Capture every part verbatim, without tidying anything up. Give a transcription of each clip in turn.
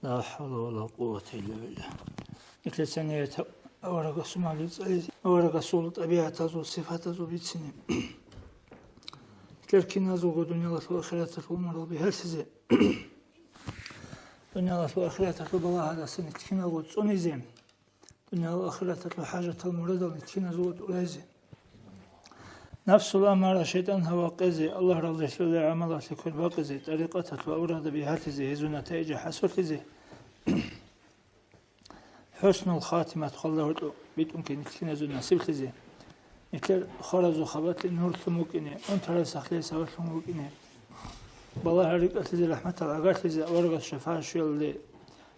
لا حول ولا قوة إلا بالله. Нилъеца ният аварагасул магӀна цӀализе, аварагасул тӀабигӀатазул, сифатазул бицине. Нилъер киназулго дуниялалъул ахираталъул умурал бигьалъизе, дуниялалъул ахираталъул балагьаздаса нилъ киналго цӀунизе, дуниялалъул ахираталъул хӀажатал мурадал нилъ киназулго тӀуразе. Нафсул аммара шайтӀан гьава къезе, Аллагь разилъулел гӀамалалъе квербакъизе, тӀарикъаталъул аварагда бигьалъизе, гьезул натаиджа хӀасуллъизе, хӀуснул хатимат, халда гьоркьоб битӀун ккани нилъ киназул насиблъизе, нилъер хваразул хабалъе нурлъун букӀине, унтарал сахлъиялъ сабаблъун букӀине, балагьал рикӀкӀалъизе, рахӀматал гӀагарлъизе, аварагасул шафагӀат щвелалде,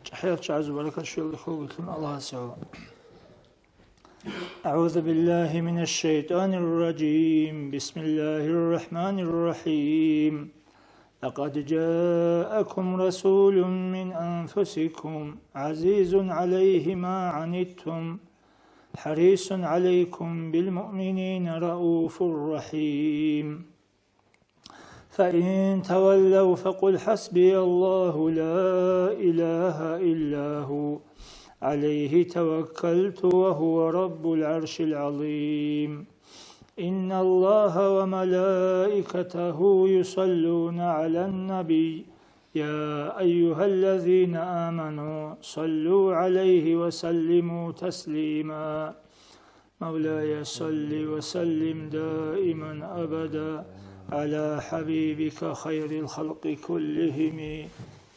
чӀахӀиял чагӀазул баракат щвелалде хьулгилъун Аллагьасе гӀоло. أعوذ بالله من الشيطان الرجيم. بسم الله الرحمن الرحيم. لقد جاءكم رسول من أنفسكم عزيز عليه ما عنتم حريص عليكم بالمؤمنين رءوف رحيم. فإن تولوا فقل حسبي الله لا إله إلا هو عليه توكلت وهو رب العرش العظيم. إن الله وملائكته يصلون على النبي يا أيها الذين آمنوا صلوا عليه وسلموا تسليما. مولاي صل وسلم دائما أبدا على حبيبك خير الخلق كلهم.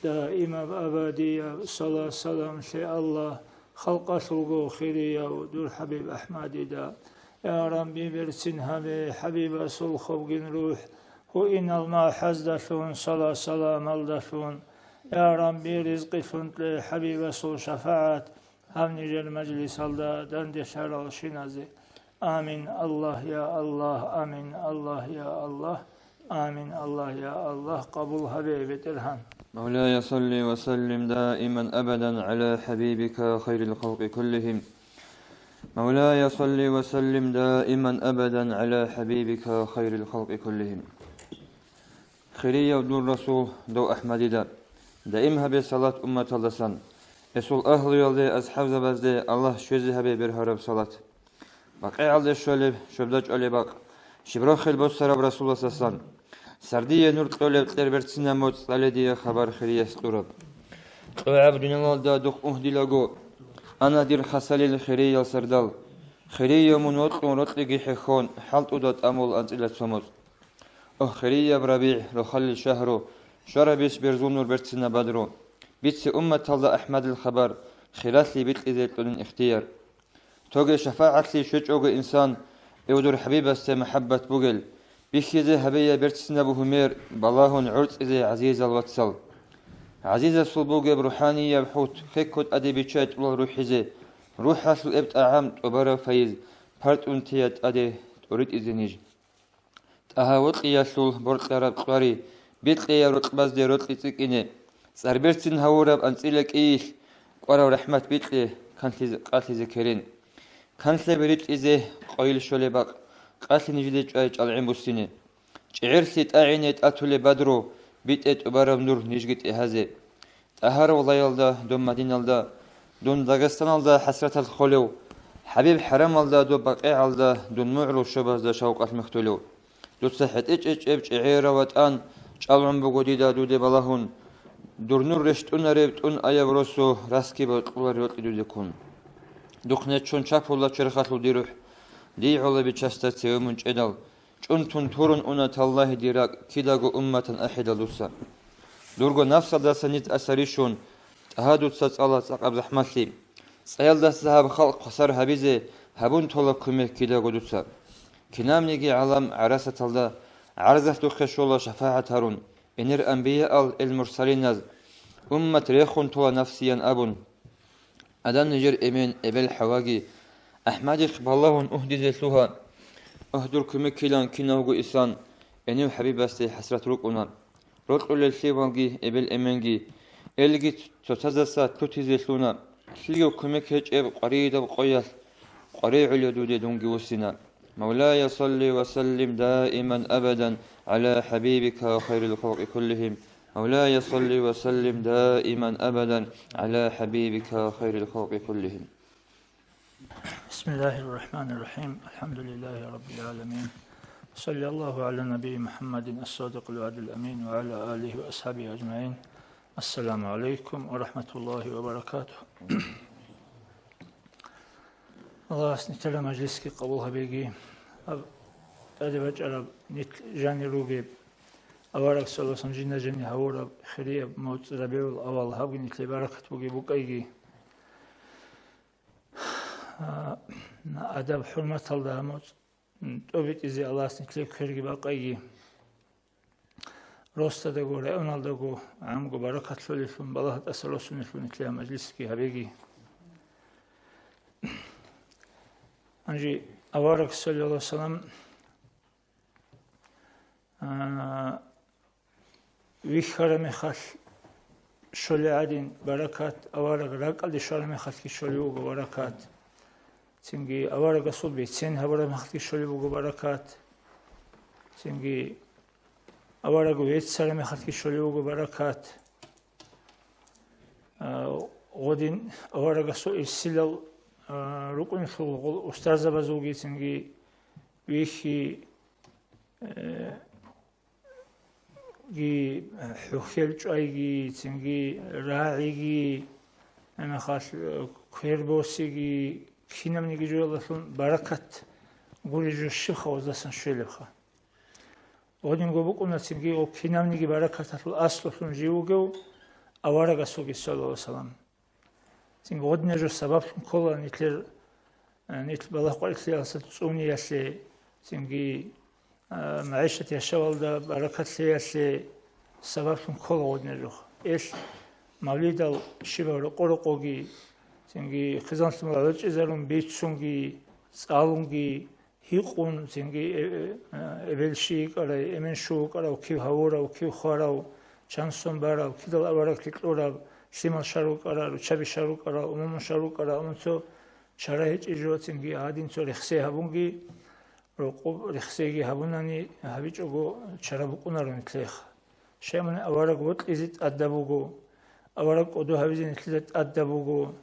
Даимаб абадияб салат-салам лъе, Аллагь, халкъалъулго хирияв дур ХӀабиб АхӀмадида. Я Рабби, берцин гьабе ХӀабибасул хобгин рухӀ, гьуинал махӀаздалъун, салат-саламалдалъун. Я Рабби, ризкъилъун кье ХӀабибасул шафагӀат, гьаб нижер мажлисалда данделъаралщиназе. Амин, Аллагь, я Аллагь, амин, Аллагь, я Аллагь, амин, Аллагь, я Аллагь, къабул гьабе, БетӀергьан. مولاي صل وسلم دائما أبدا على حبيبك خير الخلق كلهم. مولاي صل وسلم دائما أبدا على حبيبك خير الخلق كلهم. Хирияв дур Расул, дов АхӀмадида, даим гьабе салат умматалдасан, гьесул агьлуялде, асхӀабзабазде Аллагь щвезе гьабе бергьараб салат. БакъигӀалде щолеб, щобда чӀолеб бакъ, щиб рохел босараб Расуласдасан, сардие нур кьолеб кьер берцинаб моцӀ цӀале дие хабар хирияс кьураб. КьогӀаб дуниялалда духъ угьдилаго, ана дир хасалил хириял сардал, хирияв мун вокьун рокьиги хӀехьон, хӀалтӀуда тӀамул анцӀила цо моцӀ. Ох, хирияб РабигӀ, рохалил шагьру, щвараб иш берзул нур берцинаб бадру, бице умматалда АхӀмадил хабар, хиралъи бикьизе кьунин ихтияр. Тоге шафагӀатлъи щвечӀого инсан, эвдур ХӀабибасде махӀаббат бугел, бихьизе гьабея берцинаб гьумер, балагьун гӀорцӀизе гӀазизал вацал. ГӀазизасул бугеб рухӀанияб хӀут хекко тӀаде биччай тӀулал рухӀизе, рухӀалъул эб тӀагӀам тӀубараб файз, партӀун тия тӀаде тӀоритӀизе ниж. ТӀагьа вокьиялъул боркьараб кьвари, бикьеяв рокьбазде рокьи цӀикӀкӀине, цӀарберцин гьавураб анцӀила кӀийилъ кӀварав рахӀмат бикье, канлъизе, къалъизе керен. Канлъаби ритӀизе къойил щолеб бакъ, къалъи нижеде чӀвай чӀалгӀен буссине. ЧӀегӀерлъи тӀагӀине тӀатулеб бадру, битӀе тӀубараб нур нижги тӀегьазе. ТӀагьарав лаялда, дун Мадиналда, дун Дагъистаналда хӀасраталъ холев, ХӀабиб хӀарамалда, доб БакъигӀалда, дун мугӀрул щобазда шавкъалъ мехтулев. Дуца хӀетӀе чӀечӀеб чӀегӀерав ватӀан чӀалгӀун буго дида дуде балагьун. Дур нур рещтӀунареб тӀун аяб росу раскибал кьулар рокьи дуде ккун. Духъ неччун чапула черхалъул дир рухӀ, дий гӀолоби часта цеве мун чӀедал. ЧӀунтун турун уна таллагьи дир ракӀ, кидаго умматан ахӀидал дуца. Дурго нафсалдаса нид асарищун, тӀагьа дуца цӀала цӀакъаб захӀмалъи. ЦӀаялдаса гьаб халкъ хвасар гьабизе гьабун тола кумек кидаго дуца. Кинабниги гӀалам гӀарасаталда гӀарзалъухъе щола шафагӀат гьарун, энер анбияал, эл мурсалиназ, уммат рехун тола нафсиян абун. Адан нижер эмен эбел ХӀаваги АхӀмадихъ балагьун угьдизе лъугьа. Угь, дур кумекилан кинавго исан, гьенив ХӀабибасде хӀасрат рукӀуна. Рокьулел лъималги эбел-эменги, элги цоцазаса лъутизе лъуна. Лъиго кумек гьечӀеб къваридаб къоялъ къваригӀулев дуде дунги вуссина. مولاي صل وسلم دائما أبدا على حبيبك خير الخلق كلهم. مولاي صل وسلم دائما أبدا على حبيبك خير الخلق كلهم. بسم الله الرحمن الرحيم. الحمد لله رب العالمين. صلى الله على النبي محمد الصادق الوعد الأمين وعلى آله وأصحابه أجمعين. السلام عليكم ورحمة الله وبركاته. Аллагьас нилъер мажлисги къабул гьабеги. Гьаб тӀаде бачӀараб нилъ жанир ругеб, авараг саллаллагьу гӀалайгьи ва саллам жинда-жинда гьавураб хирияб моцӀ РабигӀул-аввал гьабги нилъее баракат бугеб букӀайги. А, адаб-хӀурматалда гьаб моцӀ тӀобитӀизе Аллагьас нилъее кверги бакъайги. Росдаго, районалдаго гӀамго баракат лъолелъун, балагьа тӀаса росунелъун нилъее мажлисги гьабеги. Гьанже авараг саллаллагьу гӀалайгьи ва саллам, а, вихьараб мехалъ щолеб гӀадин баракат, авараг ракӀалде щвараб мехалъги щолеб буго баракат. Цинги аварагасул бецен гьабураб мехалъги щолеб буго баракат. Цинги авараг веццараб мехалъги щолеб буго баракат. А, гъодин аварагасул ирсилал, а, рукӀунелъул гъол устарзабазулги цинги вихьи, э, ги, хӀухьел чӀвайги, цинги рагӀиги, гьанахъалъ, э, квер босиги, кинабниги жоялдалъун баракат гуреб жо щибха гъоздасан щвелебха. Гъодинго букӀуна цинги гъоб кинабниги баракаталъул аслулъун жив вугев аварагасулги, саллаллагьу гӀалайгьи ва саллам. Цинги гъодинаб жо сабаблъун ккола нилъер, а, нилъ балагь-къварилъиялдаса цӀуниялъе, цинги, а, магӀишат-яшавалда баракатлъиялъе сабаблъун ккола гъодинаб жо. Эл мавлидал щибаб рокъо-рокъоги, цинги хъизан-лъимал гӀорчӀизарун бицунги, цӀалунги, гьикъун, цинги, э, э, эбел щий йикӀарай, эмен щув вукӀарав, кив гьавурав, кив хварав, чан сон барав, кидал авараглъи кьурав, лъимал щар рукӀарал, руччаби щар рукӀарал, умуму щар рукӀарал, умуму цо чара гьечӀеб жо, цинги гьадин цо рехсей гьабунги, рокъоб рехсейги гьабунани гьабичӀого чара букӀунаро нилъехъ. Щай мунагь авараг вокьизе тӀадаб буго, авараг кӀодо гьавизе нилъеда тӀадаб буго,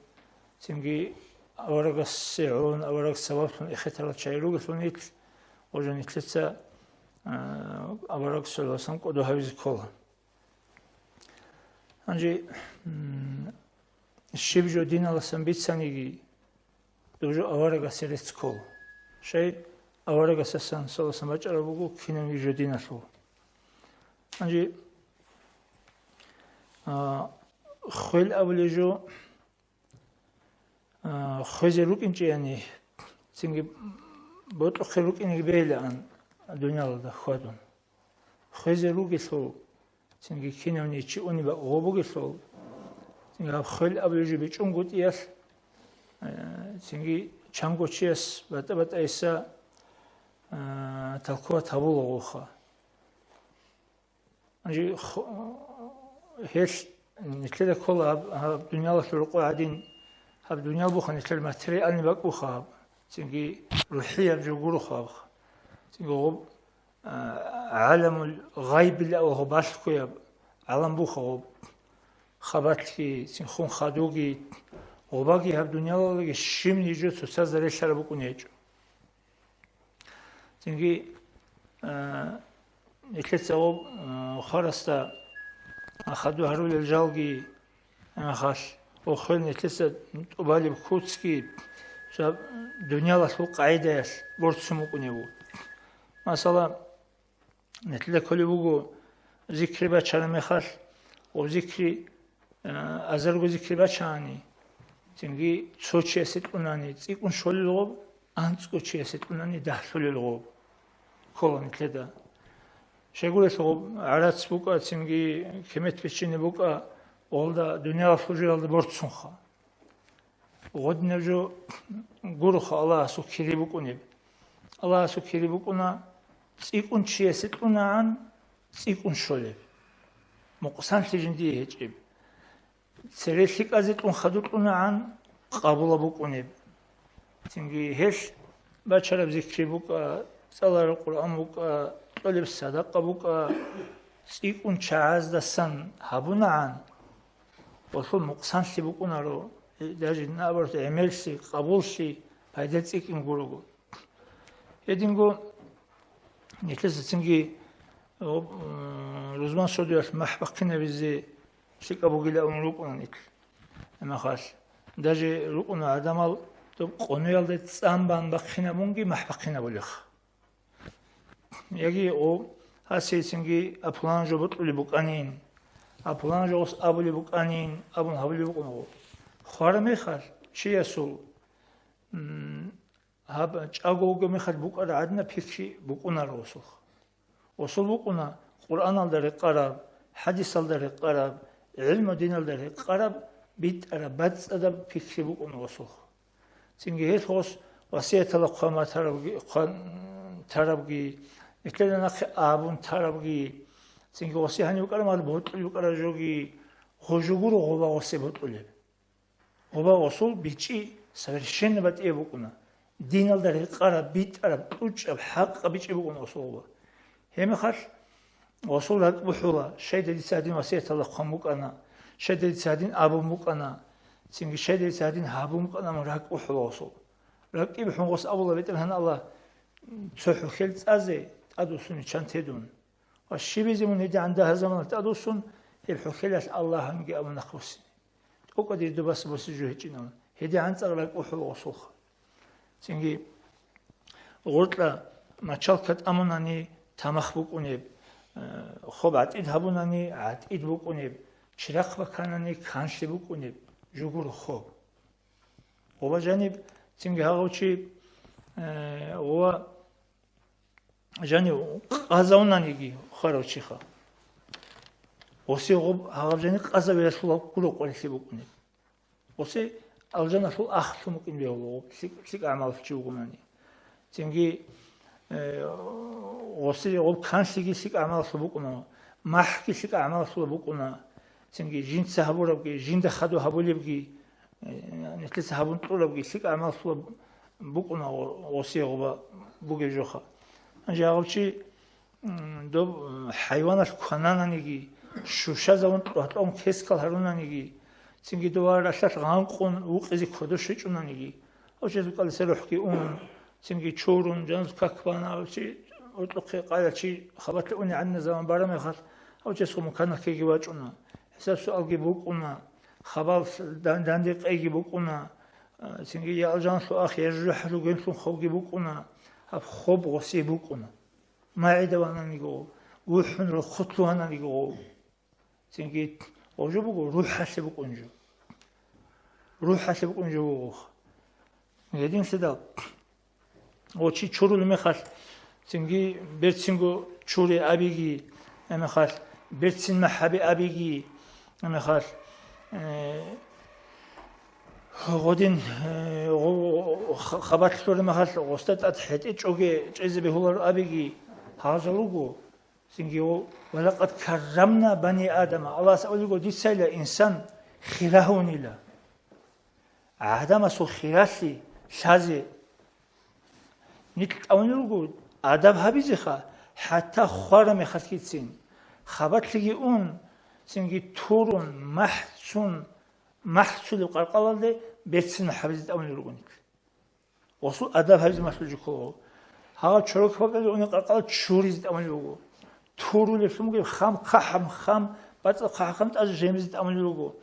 цинги аварагасе гӀоло авараг сабаблъун эхетарал чагӀи ругелъул нилъ, гъожо нилъеца, а, авараг саллаллагьу гӀалайгьи ва саллам кӀодо гьавизе ккола. Гьанже, м, щиб жо диналасан бицаниги, доб жо аварагасе рецц ккола. Щай аварагасасан саллаллагьу гӀалайгьи ва саллам бачӀараб буго кинабниги жо диналъул. Гьанже, а, хвел абулеб жо, а, хвезе рукӀинчӀеяни, цинги бокьухъе рукӀинеги бегьилаан дуниялалда хьвадун. Хвезе ругелъул, цинги кинавни чи унеб гъо бугелъул, цинги гьаб хвел абулеб жо бичӀчӀунгутӀиялъ, э, цинги чанго чияс батӀа-батӀайса, э, талкугьат гьабула гъоха. Гьанже ху-, гьелъ нилъеда ккола гьаб, гьаб дуниялалъул рокъой гӀадин, гьаб дуниял буха нилъер материальный бакӀ буха гьаб, цинги рухӀияб жо гуроха гьаб. Цинги гъоб, а, гӀаламул гъайбилан гъоб балъгояб гӀалам буха гъоб. Хабалъги, цин хун хадуги, гъобаги гьаб дуниялалдаги щибниги жо цоцазда релълъараб букӀун гьечӀо. Цинги, а, нилъеца гъоб, а, хварасда хаду гьарулел жалги, а, халъ, охвел нилъеца тӀубалеб куцги цо дуниялалъул къагӀидаялъ борцун букӀунеб буго. Масала, нилъеда кколеб буго зикри бачараб мехалъ, гъоб зикри, а, азарго зикри бачани, цинги цо чиясе кьунани цӀикӀкӀун щолел гъоб, анцӀго чиясе кьунани дагьлъулел гъоб ккола нилъеда. Щайгурелъул гъоб гӀарац букӀа, цинги кемет биччине букӀа, гъолда дуниялалъул жоялда борцунха. Гъодинаб жо гуроха Аллагьасул кири букӀунеб. Аллагьасул кири букӀуна цӀикӀкӀун чиясе кьунагӀан цӀикӀкӀун щолеб, мукъсанлъи жиндие гьечӀеб. Цере лъикӀазе кьун хадур кьунагӀан къабулаб букӀунеб. Цинги гьелъ бачараб зикри букӀа, цӀалараб Къуръан букӀа, кьолеб садакъа букӀа, цӀикӀкӀун чагӀаздасан гьабунагӀан, гъолъул мукъсанлъи букӀунаро, даже наоборот гӀемерлъи, къабуллъи, пайда цӀикӀкӀин гурого. Гьединго нилъеца цинги, о, м, рузман сордоялъ махӀ бахъинабизе лъикӀаб бугилан рукӀуна нилъ. Амма хал, даже рукӀуна гӀадамал доб къонуялда цӀан бан бахъинабунги махӀ бахъинабулеха. Яги о, гьасецинги а пулан жо бокьулеб букӀанин, а пулан жо гъос абулеб букӀанин абун гьабулеб букӀунаго. Хвара мехалъ чиясул, м, гьаб чӀаго вугеб мехалъ букӀараб гӀадинаб пикри букӀунаро осулха. Осул букӀуна Къуръаналда рекъараб, хӀадисалда рекъараб, гӀилму диналда рекъараб, битӀараб, бацӀцӀадаб пикри букӀуна осулха. Цинги гьелъ гъос васияталда хъван тарабги, хъван тарабги, нилъеда нахъе абун тарабги, цинги гъосе гьанив букӀараб мехалъ бокьулеб букӀараб жоги, гъо жо гуро гъоба гъосе бокьулеб. Гъоба осул бичӀчӀи совершенно батӀияб букӀуна. Диналда рекъараб, битӀараб, кьучӀаб, хӀакъаб бичӀчӀи букӀуна осул гъоба. Гьеб мехалъ осул ракӀ бухӀула, щайда дица гьадин васияталда хъван букӀана, щайда дица гьадин абун букӀана, цинги щайда дица гьадин гьабун букӀана абун ракӀ бухӀула осул. РакӀги бухӀун гъос абула, БетӀергьан Аллагь, цо хӀухьел цӀазе тӀадвуссунеб чан те дун. Ва щибизе мун гьедигӀан дагьа заманалъ тӀадвуссун, гьеб хӀухьелалъ Аллагьанги абун нахъвуссине. ТӀокӀаб дир добаса босе жо гьечӀин абун, гьедигӀан цӀакъ ракӀ бухӀула осулха. Цинги гъоркьа мочалка тӀамунани тамах букӀунеб, э, хоб гӀатӀид гьабунани гӀатӀид букӀунеб, чирахъ баканани канлъи букӀунеб, жо гуро хоб. Гъоба жаниб цинги гьагъав чи, э, гъоба жанив къазавунаниги хварав чиха. Гъосе гъоб гьагъаб жани къазавиялъула гуро къварилъи букӀунеб. Гъосе алжаналъул ахлъун букӀин бегьула гъоб лъикӀ, лъикӀ гӀамаллъи чи вугунани. Цинги, э, гъосе гъоб канлъиги лъикӀ гӀамаллъун букӀуна, махӀги лъикӀ гӀамаллъула букӀуна. Цинги жинца гьабурабги, жинда хадув гьабулебги, э, нилъеца гьабун кьурабги лъикӀ гӀамаллъула букӀуна гъо-, гъосе гъоба бугеб жоха. Гьанже гьав чи, м, доб, м, хӀайваналъ кванананиги, щущазавун кьватӀун кескал гьарунаниги, цинги дова ралъалъ гъанкъун вукъизе кодо щвечӀунаниги, гьав чиясул кӀалдиса рухӀги ун, цинги чурун, жаназа как бана, гьав чи гьоркьохъе къайда чи хабалъе унегӀанна заман бараб мехалъ, гьав чиясул муканахъеги вачӀуна, хӀисаб-суалги букӀуна, хабал дан-, дандекъейги букӀуна, а, цинги я алжаналъул ах, я жужахӀалъул генлъун хобги букӀуна, гьаб хоб гъосе букӀуна. МагӀида вананиго, гухӀун рохотлъу вананиго. Цинги гъо жо буго, рухӀалъе букӀун жо. РухӀалъе букӀун жо буго. Гьединлъидал гъо чи чурулеб мехалъ, цинги берцинго чуре абиги, гьеб мехалъ берцин махӀаби абиги, гьеб мехалъ, э, гъодин, э, гъо-, ха-, хабалъ лъураб мехалъ гъосда тӀад хӀетӀе чӀоге чӀезе бегьуларо абиги, гьал жал руго. Цинги, «Ва лакъад каррамна бани Адама», Аллагьас абулего, дицайила инсан хира гьунила. ГӀадамасул хиралъи лъазе нилъ тӀамулел руго адаб гьабизеха, хӀатта хвараб мехалъгицин. Хабалъиги ун, цинги турун, махӀцун, махӀцулеб къаркъалалде берцин махӀабизе тӀамулел руго нилъ. Осул адаб гьабизе малъулеб жо ккола. Гьагъаб чорок бакӀалде унеб къаркъала чуризе тӀамулеб буго. Турулеблъун бугеб хам, хъахӀаб хам, бацӀцӀад хъахӀаб хам тӀазе жемизе тӀамулеб буго.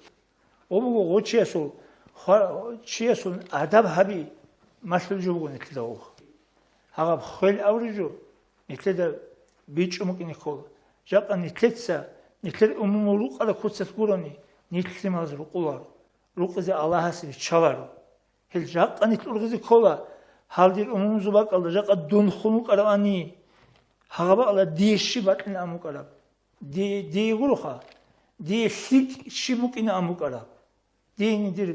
Гъо буго гъо чиясул, хва-, чиясул адаб гьаби малъулеб жо буго нилъеда гъо. Гьагъаб хвел абураб жо нилъеда бичӀчӀун букӀине ккола. Жакъа нилъеца, нилъер умумул рукъараб куцалъ гурони, нилъ лъималаз рукъуларо. Рукъизе Аллагьас риччаларо. Гьел жакъа нилъ ургъизе ккола, гьал дир умумузул бакӀалда жакъа дун хун вукӀаравани, гьагъаб бакӀалда дие щиб бакӀин ан букӀараб? Дие, дие гуроха, дие лъикӀ щиб букӀин ан букӀараб? Дие дир,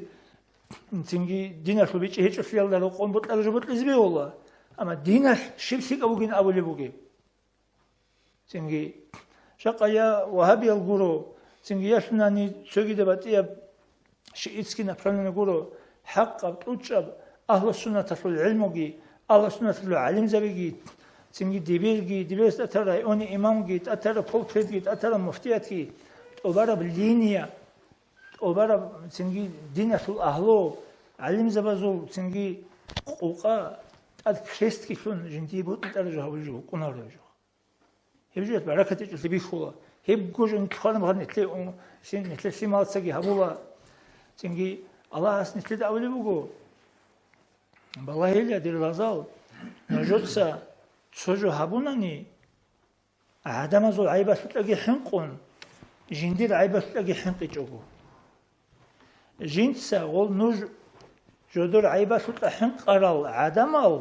цинги диналъул бичӀчӀи гьечӀолъиялда рокъон бокьараб жо бокьизе бегьула, амма диналъ щиб лъикӀаб бугин абулеб бугеб? Цинги, жакъа я вагьабиял гуро, цинги ялъунани цогидаб батӀияб шиитский направление гуро, хӀакъаб, тӀучӀаб, агьлу-суннаталъул гӀилмуги, агьлу-суннаталъул гӀалимзабиги, цинги дибирги, дибирас тӀатараб районе имамги, тӀатараб полпредги, тӀатараб муфтиятги, тӀубараб линия, тӀубараб цинги диналъул агьлу, гӀалимзабазул цинги къукъа тӀад крестги лъун жиндие бутӀрулеб жо гьабулеб жо букӀунаро жо. Гьеб жо баракат гьечӀолъи бихьула. Гьебго жо нилъ хвараб гьаб нилъе, нилъер лъималацаги гьабула. Цинги Аллагьас нилъеда абулеб буго: «Балагьила, дир лагъзал, нужеца цо жо гьабунани, гӀадамазул гӀайбалъулъаги хӀинкъун, жиндир гӀайбалъулъаги хӀинкъичӀого». Жинца гъол нуж жодор гӀайбалъулъа хӀинкъарал гӀадамал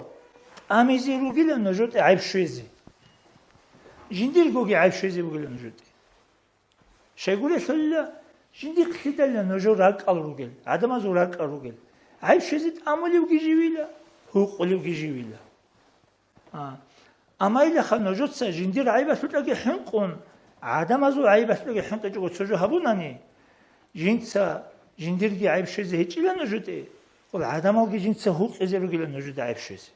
тӀамизе ругила нужетӀе гӀайб щвезе. Жиндиргоги гӀайб щвезе бугила нужетӀе. Щайгурелъулила, жиндихъ лъидалила нужер ракӀал ругел, гӀадамазул ракӀал ругел. ГӀайб щвезе тӀамулевги живила, гьукъулевги живила. А. Амма илаха нужеца жиндир гӀайбалъулъаги хӀинкъун, гӀадамазул гӀайбалъулъаги хӀинкъичӀого цо жо гьабунани, жинца жиндирги гӀайб щвезе гьечӀила нужеде, гъол гӀадамалги жинца гьукъизе ругила нужеде гӀайб щвезе.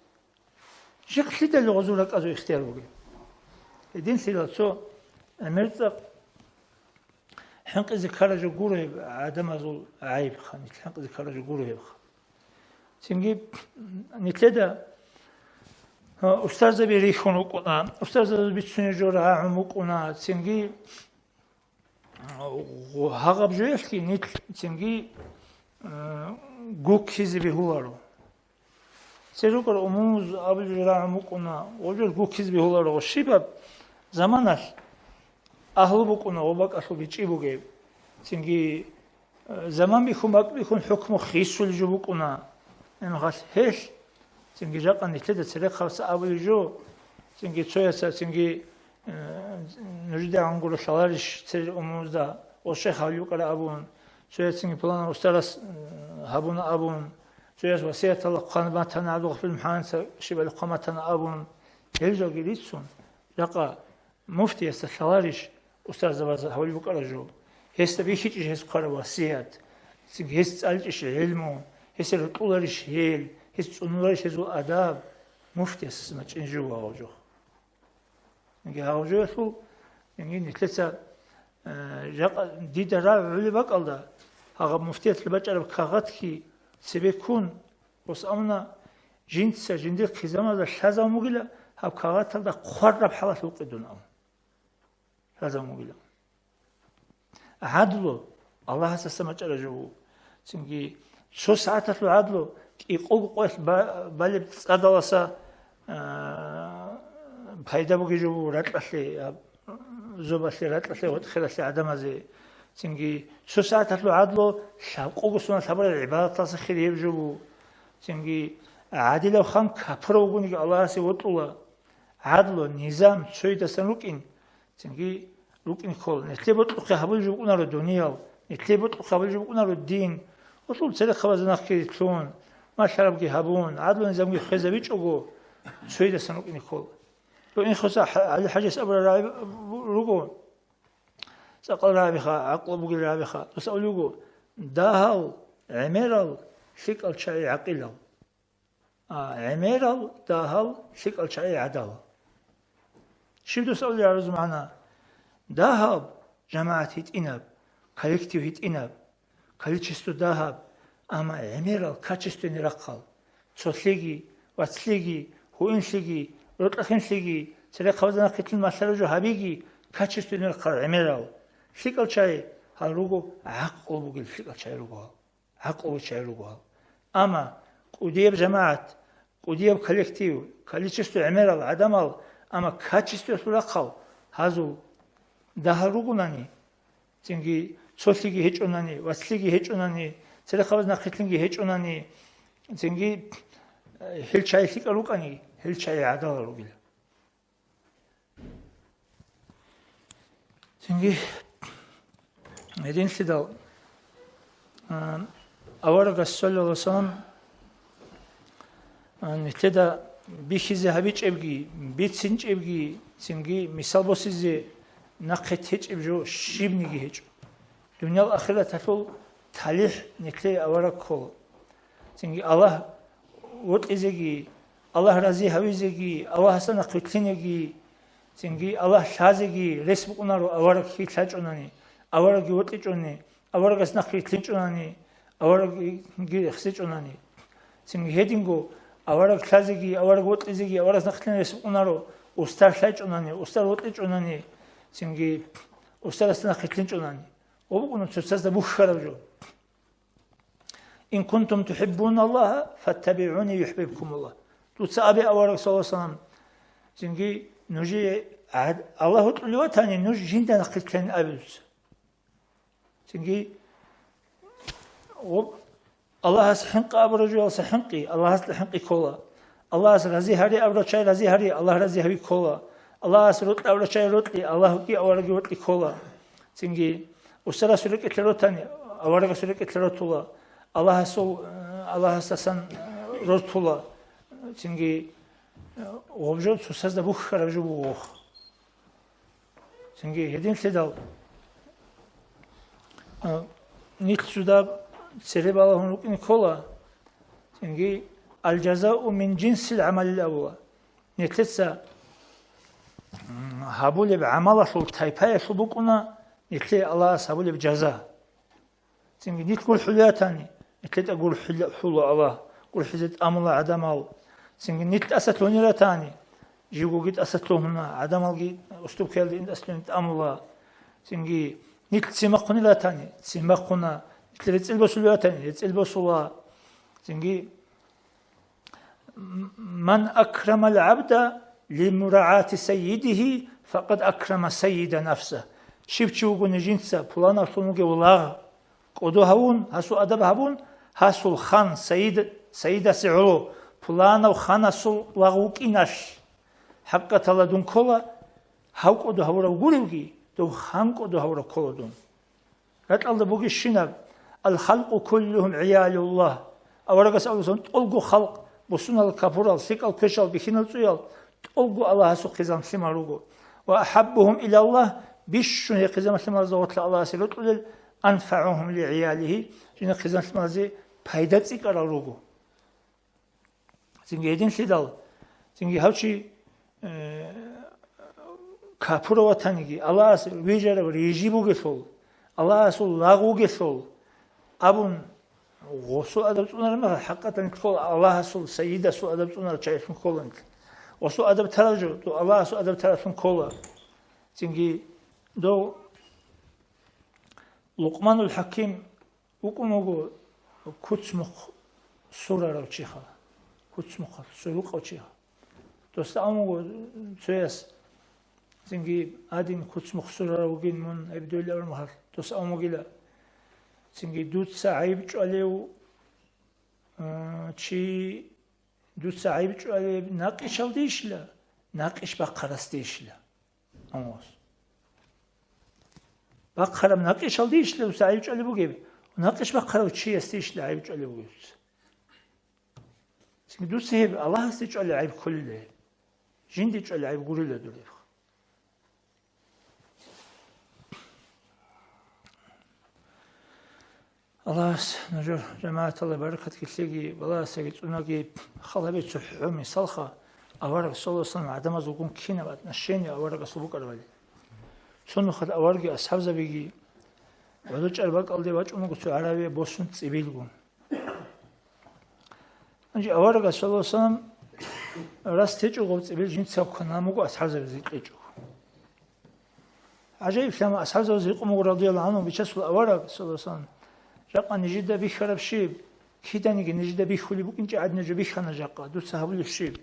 Жихъ лъидали гъозул ракӀазул ихтияр бугеб? Гьединлъидал цо гӀемер цӀакъ хӀинкъизе ккараб жо гуро гьеб гӀадамазул гӀайибха, нилъ хӀинкъизе ккараб жо гуро гьебха. Цинги нилъеда, а, устарзаби рихьун вукӀуна, устарзабаз бицунеб жо рагӀун букӀуна, цинги, а, гъу-, гьагъаб жоялъги нилъ цинги, а, гуккизе бегьуларо. Церукъар умумуз абулеб рагӀун букӀуна, гъожер гуккизе бегьуларо. Щибаб заманалъ агьлу букӀуна, гъобакӀалъул бичӀчӀи бугеб. Цинги, э, заман бихьун, бакӀ бихьун хӀукму хисулеб жо букӀуна. Гьелъ, цинги жакъа нилъеда церехъабаца абулеб жо, цинги цояца, цинги, э, нужеда гьангуро лъаларищ церер умумузда, гъо шейх гьавли букӀара абун, цояцинги пуланав устарас, э, гьабуна абун, цояс васияталда хъван батана, ГӀабдулгъафил МухӀаммадица щибали хъван батана абун, гьел жалги рицун, жакъа муфтиясда лъаларищ устарзабаз гьавли букӀараб жо? Гьесда бихьичӀищ гьес хъвараб васият? Цинги гьес цӀаличӀищ гӀилму? Гьесда рокьуларищ гьел? Гьес цӀунуларищ гьезул адаб? Муфтиясдаса мачӀин жо гьав жо. Яги гьав жоялъул, яги нилъеца, э, жакъа дида рагӀулеб бакӀалда, гьагъаб муфтияталъе бачӀараб кагъатги цебе ккун, гъос абуна, жинца жиндир хъизамазда лъазабун бугила, гьаб кагъаталда хъвараб хӀалалъ вукъе дун абун. Лъазабун бугила. ГӀадлу Аллагьасдаса мачӀараб жо буго. Цинги цо сагӀаталъул гӀадлу кӀикъого къоялъ ба-, балеб цӀадаласа, а, пайда бугеб жо буго ракьалъе, а, зобалъе, ракьалъе, гъотӀ-хиралъе гӀадамазе. Цинги цо сагӀаталъул гӀадлу лъабкъого соналъ гьабураб гӀибадаталдаса хир гьеб жо буго. Цинги гӀадилав хан капурав вугониги Аллагьасе вокьула. ГӀадлу, низам цойидасан рукӀин, цинги рукӀин ккола. Нилъее бокьухъе гьабулеб жо букӀунаро дуниял, нилъее бокьухъе гьабулеб жо букӀунаро дин. Гьелъул церехъабазда нахъги рилълъун, малъарабги гьабун, гӀадлу-низамги хвезабичӀого, цойидасан рукӀине ккола. РукӀин хвеса ХӀа-, ГӀали-хӀажияс абураб рагӀи бу-, руго, цӀакъал рагӀабиха, гӀакълу бугел рагӀабиха. Дос абулеб буго: «Дагьал, гӀемерал, лъикӀал чагӀи гӀакъилал». А, гӀемерал, дагьал, лъикӀал чагӀи гӀадал. Щиб дос абулеб гьаб магӀна? Дагьаб жамагӀат гьитӀинаб, коллектив гьитӀинаб, количество дагьаб, амма гӀемерал, качественный рахъал, цолъиги, вацлъиги, гьуинлъиги, рокьахинлъиги, церехъабазда нахъилъун малъараб жо гьабиги, качественный рахъал гӀемерал. ЛъикӀал чагӀи гьал руго, гӀакълу бугел лъикӀал чагӀи руго гьал. ГӀакълу чагӀи руго гьал. Амма кӀудияб жамагӀат, кӀудияб коллектив, количество гӀемерал гӀадамал, амма качествоялъул рахъал гьазул дагьал ругонани, цинги цолъиги гьечӀонани, вацлъиги гьечӀонани, церехъабаз нахъилъинги гьечӀонани, цинги, э, гьел чагӀи лъикӀал рукӀани, гьел чагӀи гӀадалал ругила. Цинги гьединлъидал, а, аварагас, саллаллагьу гӀалайгьи ва саллам, а, нилъеда бихьизе гьабичӀебги, бицинчӀебги, цинги мисал босизе нахъе течӀеб жо щибниги гьечӀо. Дуниял ахираталъул талихӀ нилъее авараг ккола. Цинги Аллагь вокьизеги, Аллагь рази гьавизеги, Аллагьасда нахъ вилълъинеги, цинги Аллагь лъазеги рес букӀунаро авараг хьи лъачӀунани, аварагги вокьичӀони, аварагас нахъ вилълъинчӀунани, аварагги рехсечӀунани. Цинги гьединго авараг лъазеги, авараг вокьизеги, аварагас нахълъин рес букӀунаро, устар лъачӀунани, устар вокьичӀунани, цинги устарасда нахъ вилълъинчӀунани. Гъо букӀуна цоцазда бухьараб жо. «Ин кунтум тухӀиббуна Аллагьа, фаттабигӀуни юхӀбибкумуллагь». Дуца абе, авараг, саллаллагьу гӀалайгьи ва саллам, цинги нужее гӀад-, Аллагь вокьулев ватани, нуж жинда нахъилълъанин абе дуца. Цинги гъоб-, Аллагьас хӀинкъи абураб жоялдаса хӀинкъи, Аллагьасда хӀинкъи ккола. Аллагьас рази гьари абурав чай рази гьари, Аллагь рази гьави ккола. Аллагьас рокьи абурав чай рокьи, Аллагьги аварагги вокьи ккола. Цинги устарасул рекӀелъа ротани, аварагасул рекӀелъа ротула. Аллагьасул, Аллагьасдасан рортула. Цинги гъоб жо цоцазда бухьараб жо буго. Цинги гьединлъидал, а, нилъ цо доб цере балагьун рукӀине ккола, цинги «Аль-жазау мин жинсил гӀамалил» абула. Нилъеца, м, гьабулеб гӀамалалъул тайпаялъул букӀуна нилъее Аллагьас гьабулеб жаза. Цинги нилъ гурхӀулев ватани, нилъеда гурхӀила-, хӀула Аллагь, гурхӀизе тӀамула гӀадамал. Цинги нилъ тӀаса лъунел ватани, живгоги тӀаса лъугьуна, гӀадамалги уступкаялда ин тӀаса лъугьин тӀамула. Цинги нилъ цимахъунел ватани, цимахъуна, нилъ рецӀел босулев ватани, рецӀел босула. Цинги «Ман акрамал гӀабда лимурагӀати сайидихи, факъад акрама сайида нафса». Щив чи вугони жинца пуланавлъун вугев лагъ кӀодо гьавун, гьасул адаб гьабун, гьасул хан, сайид, сайидасе гӀоло, пуланав ханасул лагъ вукӀиналъ, хӀакъатала дун ккола, гьав кӀодо гьавурав гуревги, дов хан кӀодо гьавурав ккола дун. Ракьалда бугищинаб: «Ал-халкъу куллугьум гӀиялуллагь». Аварагас абулеб буго: «ТӀолго халкъ, бусунал капурал, лъикӀал квешал, бихьинал цӀуял, тӀолго Аллагьасул хъизан-лъимал руго. Ва ахӀаббугьум илаллагь», бищун гьей хъизан-лъималазда гъорлъа Аллагьасе рокьулел, «анфагӀугьум ли гӀиялигьи», жинда хъизан-лъималазе пайда цӀикӀкӀарал руго. Цинги гьединлъидал, цинги гьав чи, э, капурав ватаниги, Аллагьас вижарав рижи бугелъул, Аллагьасул лагъ вугелъул абун, гъосул адаб цӀунараб мехалъ, хӀакъаталъ ккола Аллагьасул, Сайидасул адаб цӀунараб чагӀилъун ккола. Гъосул адаб тарав жо, то Аллагьасул адаб таравлъун ккола. Цинги дов Лукъманул ХӀаким вукӀун вуго куцмухъ сурарав чиха, куцмухъалъ сурукъав чиха. Досда абун вуго цояс, цинги гьадин куцмухъ сурарав вугин мун гьеб дойилан абураб мехалъ, дос абун вугила, цинги дуца гӀайиб чӀвалев, а, чи, дуца гӀайиб чӀвалеб накъишалдейищила, накъиш бахъарасдейищила? Амма бахъараб накъишалдейищила дуца гӀайиб чӀвалеб бугеб? Накъиш бахъарав чиясдейищила гӀайиб чӀвалеб бугеб дуца? Цинги дуца гьеб Аллагьасде чӀвалеб гӀайиб кколила гьеб. Жинде чӀвалеб гӀайиб гурила дур гьеб. Аллагьас нужер жамагӀаталда баракат килъеги, балагьасаги цӀунаги. Хал гьабе цохӀо мисалха, авараг саллаллагьу гӀалайгьи ва саллам гӀадамаз вугун кинаб отношение аварагасул букӀарабали. Цо нухалъ аварги асхӀабзабиги гӀодор чӀарбакӀалде вачӀун вуго цо гӀарабия босун цӀибилгун. Гьанже аварагас, саллаллагьу гӀалайгьи ва саллам, рас течӀого цӀибил жинцав кванан буго асхӀабзабазе кьечӀого. ГӀажаиблъи, амма асхӀабзабазе рекъон буго, радияллагьу гӀангьу, бичасул авараг, саллаллагьу гӀалайгьи ва саллам, жакъа нижеда бихьараб щиб, киданиги нижеда бихьулеб букӀинчӀеб гӀадин жо бихьана жакъа, дуца гьабулеб щиб,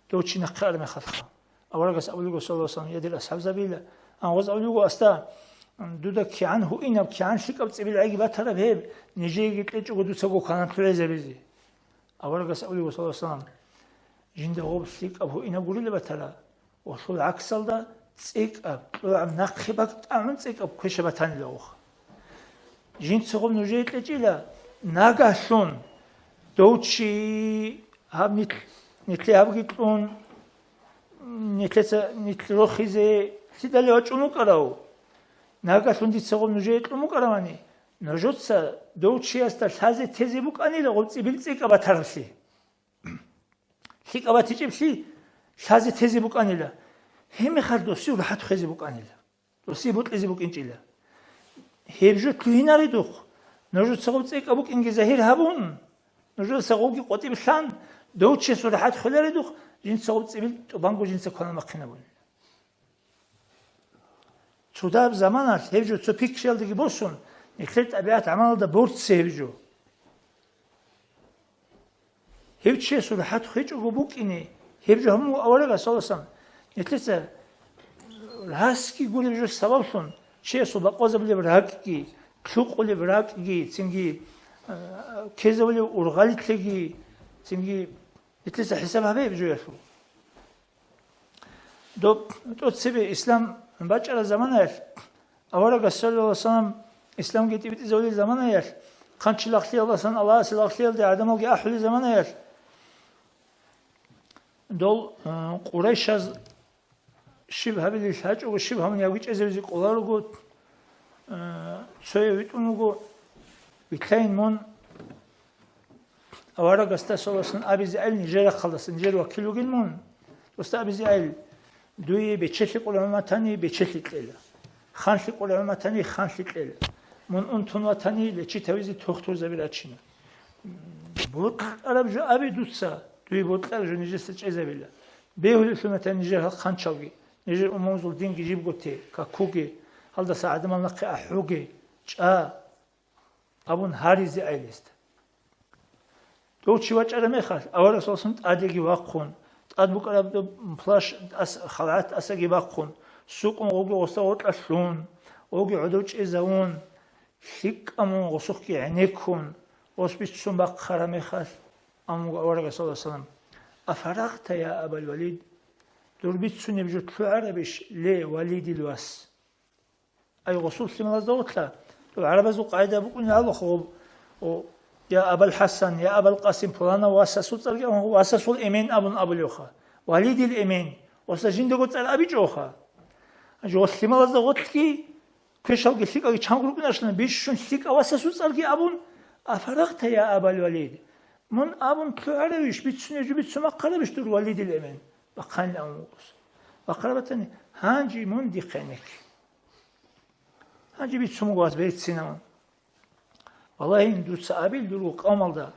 дов чи нахъе араб мехалъха. Аварагас абулего, саллаллагьу гӀалайгьи ва саллам, я дир асхӀабзабила, амма гъоз абулего асда, дуда кигӀан гьуинаб, кигӀан лъикӀаб цӀибил гӀайги батараб гьеб, нижееги кьечӀого дуцаго кванан лъугӀизабизе. Аварагас абулего, саллаллагьу гӀалайгьи ва саллам, жинда гъоб лъикӀаб гьуинаб гурила батара, гъолъул гӀаксалда цӀикӀкӀаб, кьогӀаб нахъе бакӀ тӀагӀун цӀикӀкӀаб квеша батанила гъоха. Жинца гъоб нужее кьечӀила, нагагьлъун дов чи гьаб нилъ-, нилъе гьабги кьун, нилъеца нилъ рохизе лъидалев вачӀун вукӀарав? Нагагьлъун дица гъоб нужее кьун букӀаравани, нужеца дов чиясда лъазе тезе букӀанила гъоб цӀибил цӀикӀкӀаб батараблъи. ЛъикӀаб батичӀеблъи лъазе тезе букӀанила. Гьеб мехалъ досие рахӀат хвезе букӀанила. Досие бокьизе букӀинчӀила. Гьеб жо лъугьинаредухъ, нужецагъаб цӀикӀкӀаб букӀинги загьир гьабун, нужедаса гъобги къватӀиб лъан, дов чиясул рахӀат хвеларедухъ, жинцагъаб цӀибил тӀубанго жинца кванаб махъинабун. Цодаб заманалъ гьеб жо цо пикриялдаги босун, нилъер тӀабигӀат-гӀамалалда борце гьеб жо. Гьев чиясул рахӀат хвечӀого букӀине, гьеб жо гьабун буго аварагас, саллаллагьу гӀалайгьи вассалам. Нилъеца расги гуреб жо сабаблъун, чиясул бакъвазабулеб ракӀги, лъукъулеб ракӀги, цинги, э, ккезабулеб ургъалилъиги, цинги нилъеца хӀисаб гьабе гьеб жоялъул. Доб тӀоцебе ислам бачӀараб заманаялъ, аварагас, саллаллагьу гӀалайгьи вассалам, исламги тӀибитӀизавулел заманаялъ, хъанчи лагълъиялдасан Аллагьасе лагълъиялде гӀадамалги ахӀулел заманаялъ, дол, э, къурайшаз щиб гьабилел гьачӀого, щиб гьабун явги чӀезавизе кӀоларого, э, цояв витӀун вуго, вилълъайин мун, аварагасда, саллаллагьу гӀалайгьи вассалам, абизе айил нижер рахъалдаса, нижер вакил вугин мун. Досда абизе айил, дуе бечелъи къулгӀуматани, бечелъи кьела. Ханлъи къулгӀуматани, ханлъи кьела. Мун унтун ватани, лечи тавизе тухтурзаби рачина. Бокьараб жо абе дуца, дуе бокьараб жо нижеца чӀезабила. Бегьулелъул ватани нижер гьал хъанчалги, нижер умумузул динги жибго те, какуге, гьалдаса гӀадамал нахъе ахӀуге, чӀа. Абун гьаризе айилесда. Дов чи вачӀараб мехалъ, аварагас валсун тӀадеги вахъун, тӀад букӀараб плащ тӀас-, халгӀат тӀасаги бахъун, сукъун гъоги гъоса гъоркьа лъун, гъоги гӀодов чӀезавун, лъикӀа мун гъосухъги гӀенеккун, гъос бицун бахъараб мехалъ, амуго аварагас, саллаллагьу гӀалайгьи вассалам: «Афарагъта, я Абал Валид? Дур бицунеб жо лъугӀарабищ, ле, Валидил вас?» Ай, гъосул лъималазда гъоркьа, гӀарабазул къагӀида букӀунеб гьалухъ, о, я Абал ХӀасан, я Абал Къасим, пуланав васасул цӀарги абун, васасул эмен абун абулевха. Валидил эмен, васа жиндаго цӀар абичӀоха. Гьанже гъолъ лъималазда гъоркьги, квешалги лъикӀалги чанго рукӀинашлъана, бищун лъикӀав васасул цӀарги абун, «Афарагъта, я Абал Валид?» Мун абун лъугӀаравищ, бицунеб жо бицун бахъарабищ дур, Валидил эмен? Бахъанилан вугос. Бахъараб батани, гьанже мун дихъе гӀенекке. Гьанже бицун буго вас берцинаван. Валлагьи, дуца абил дурго къавмалда,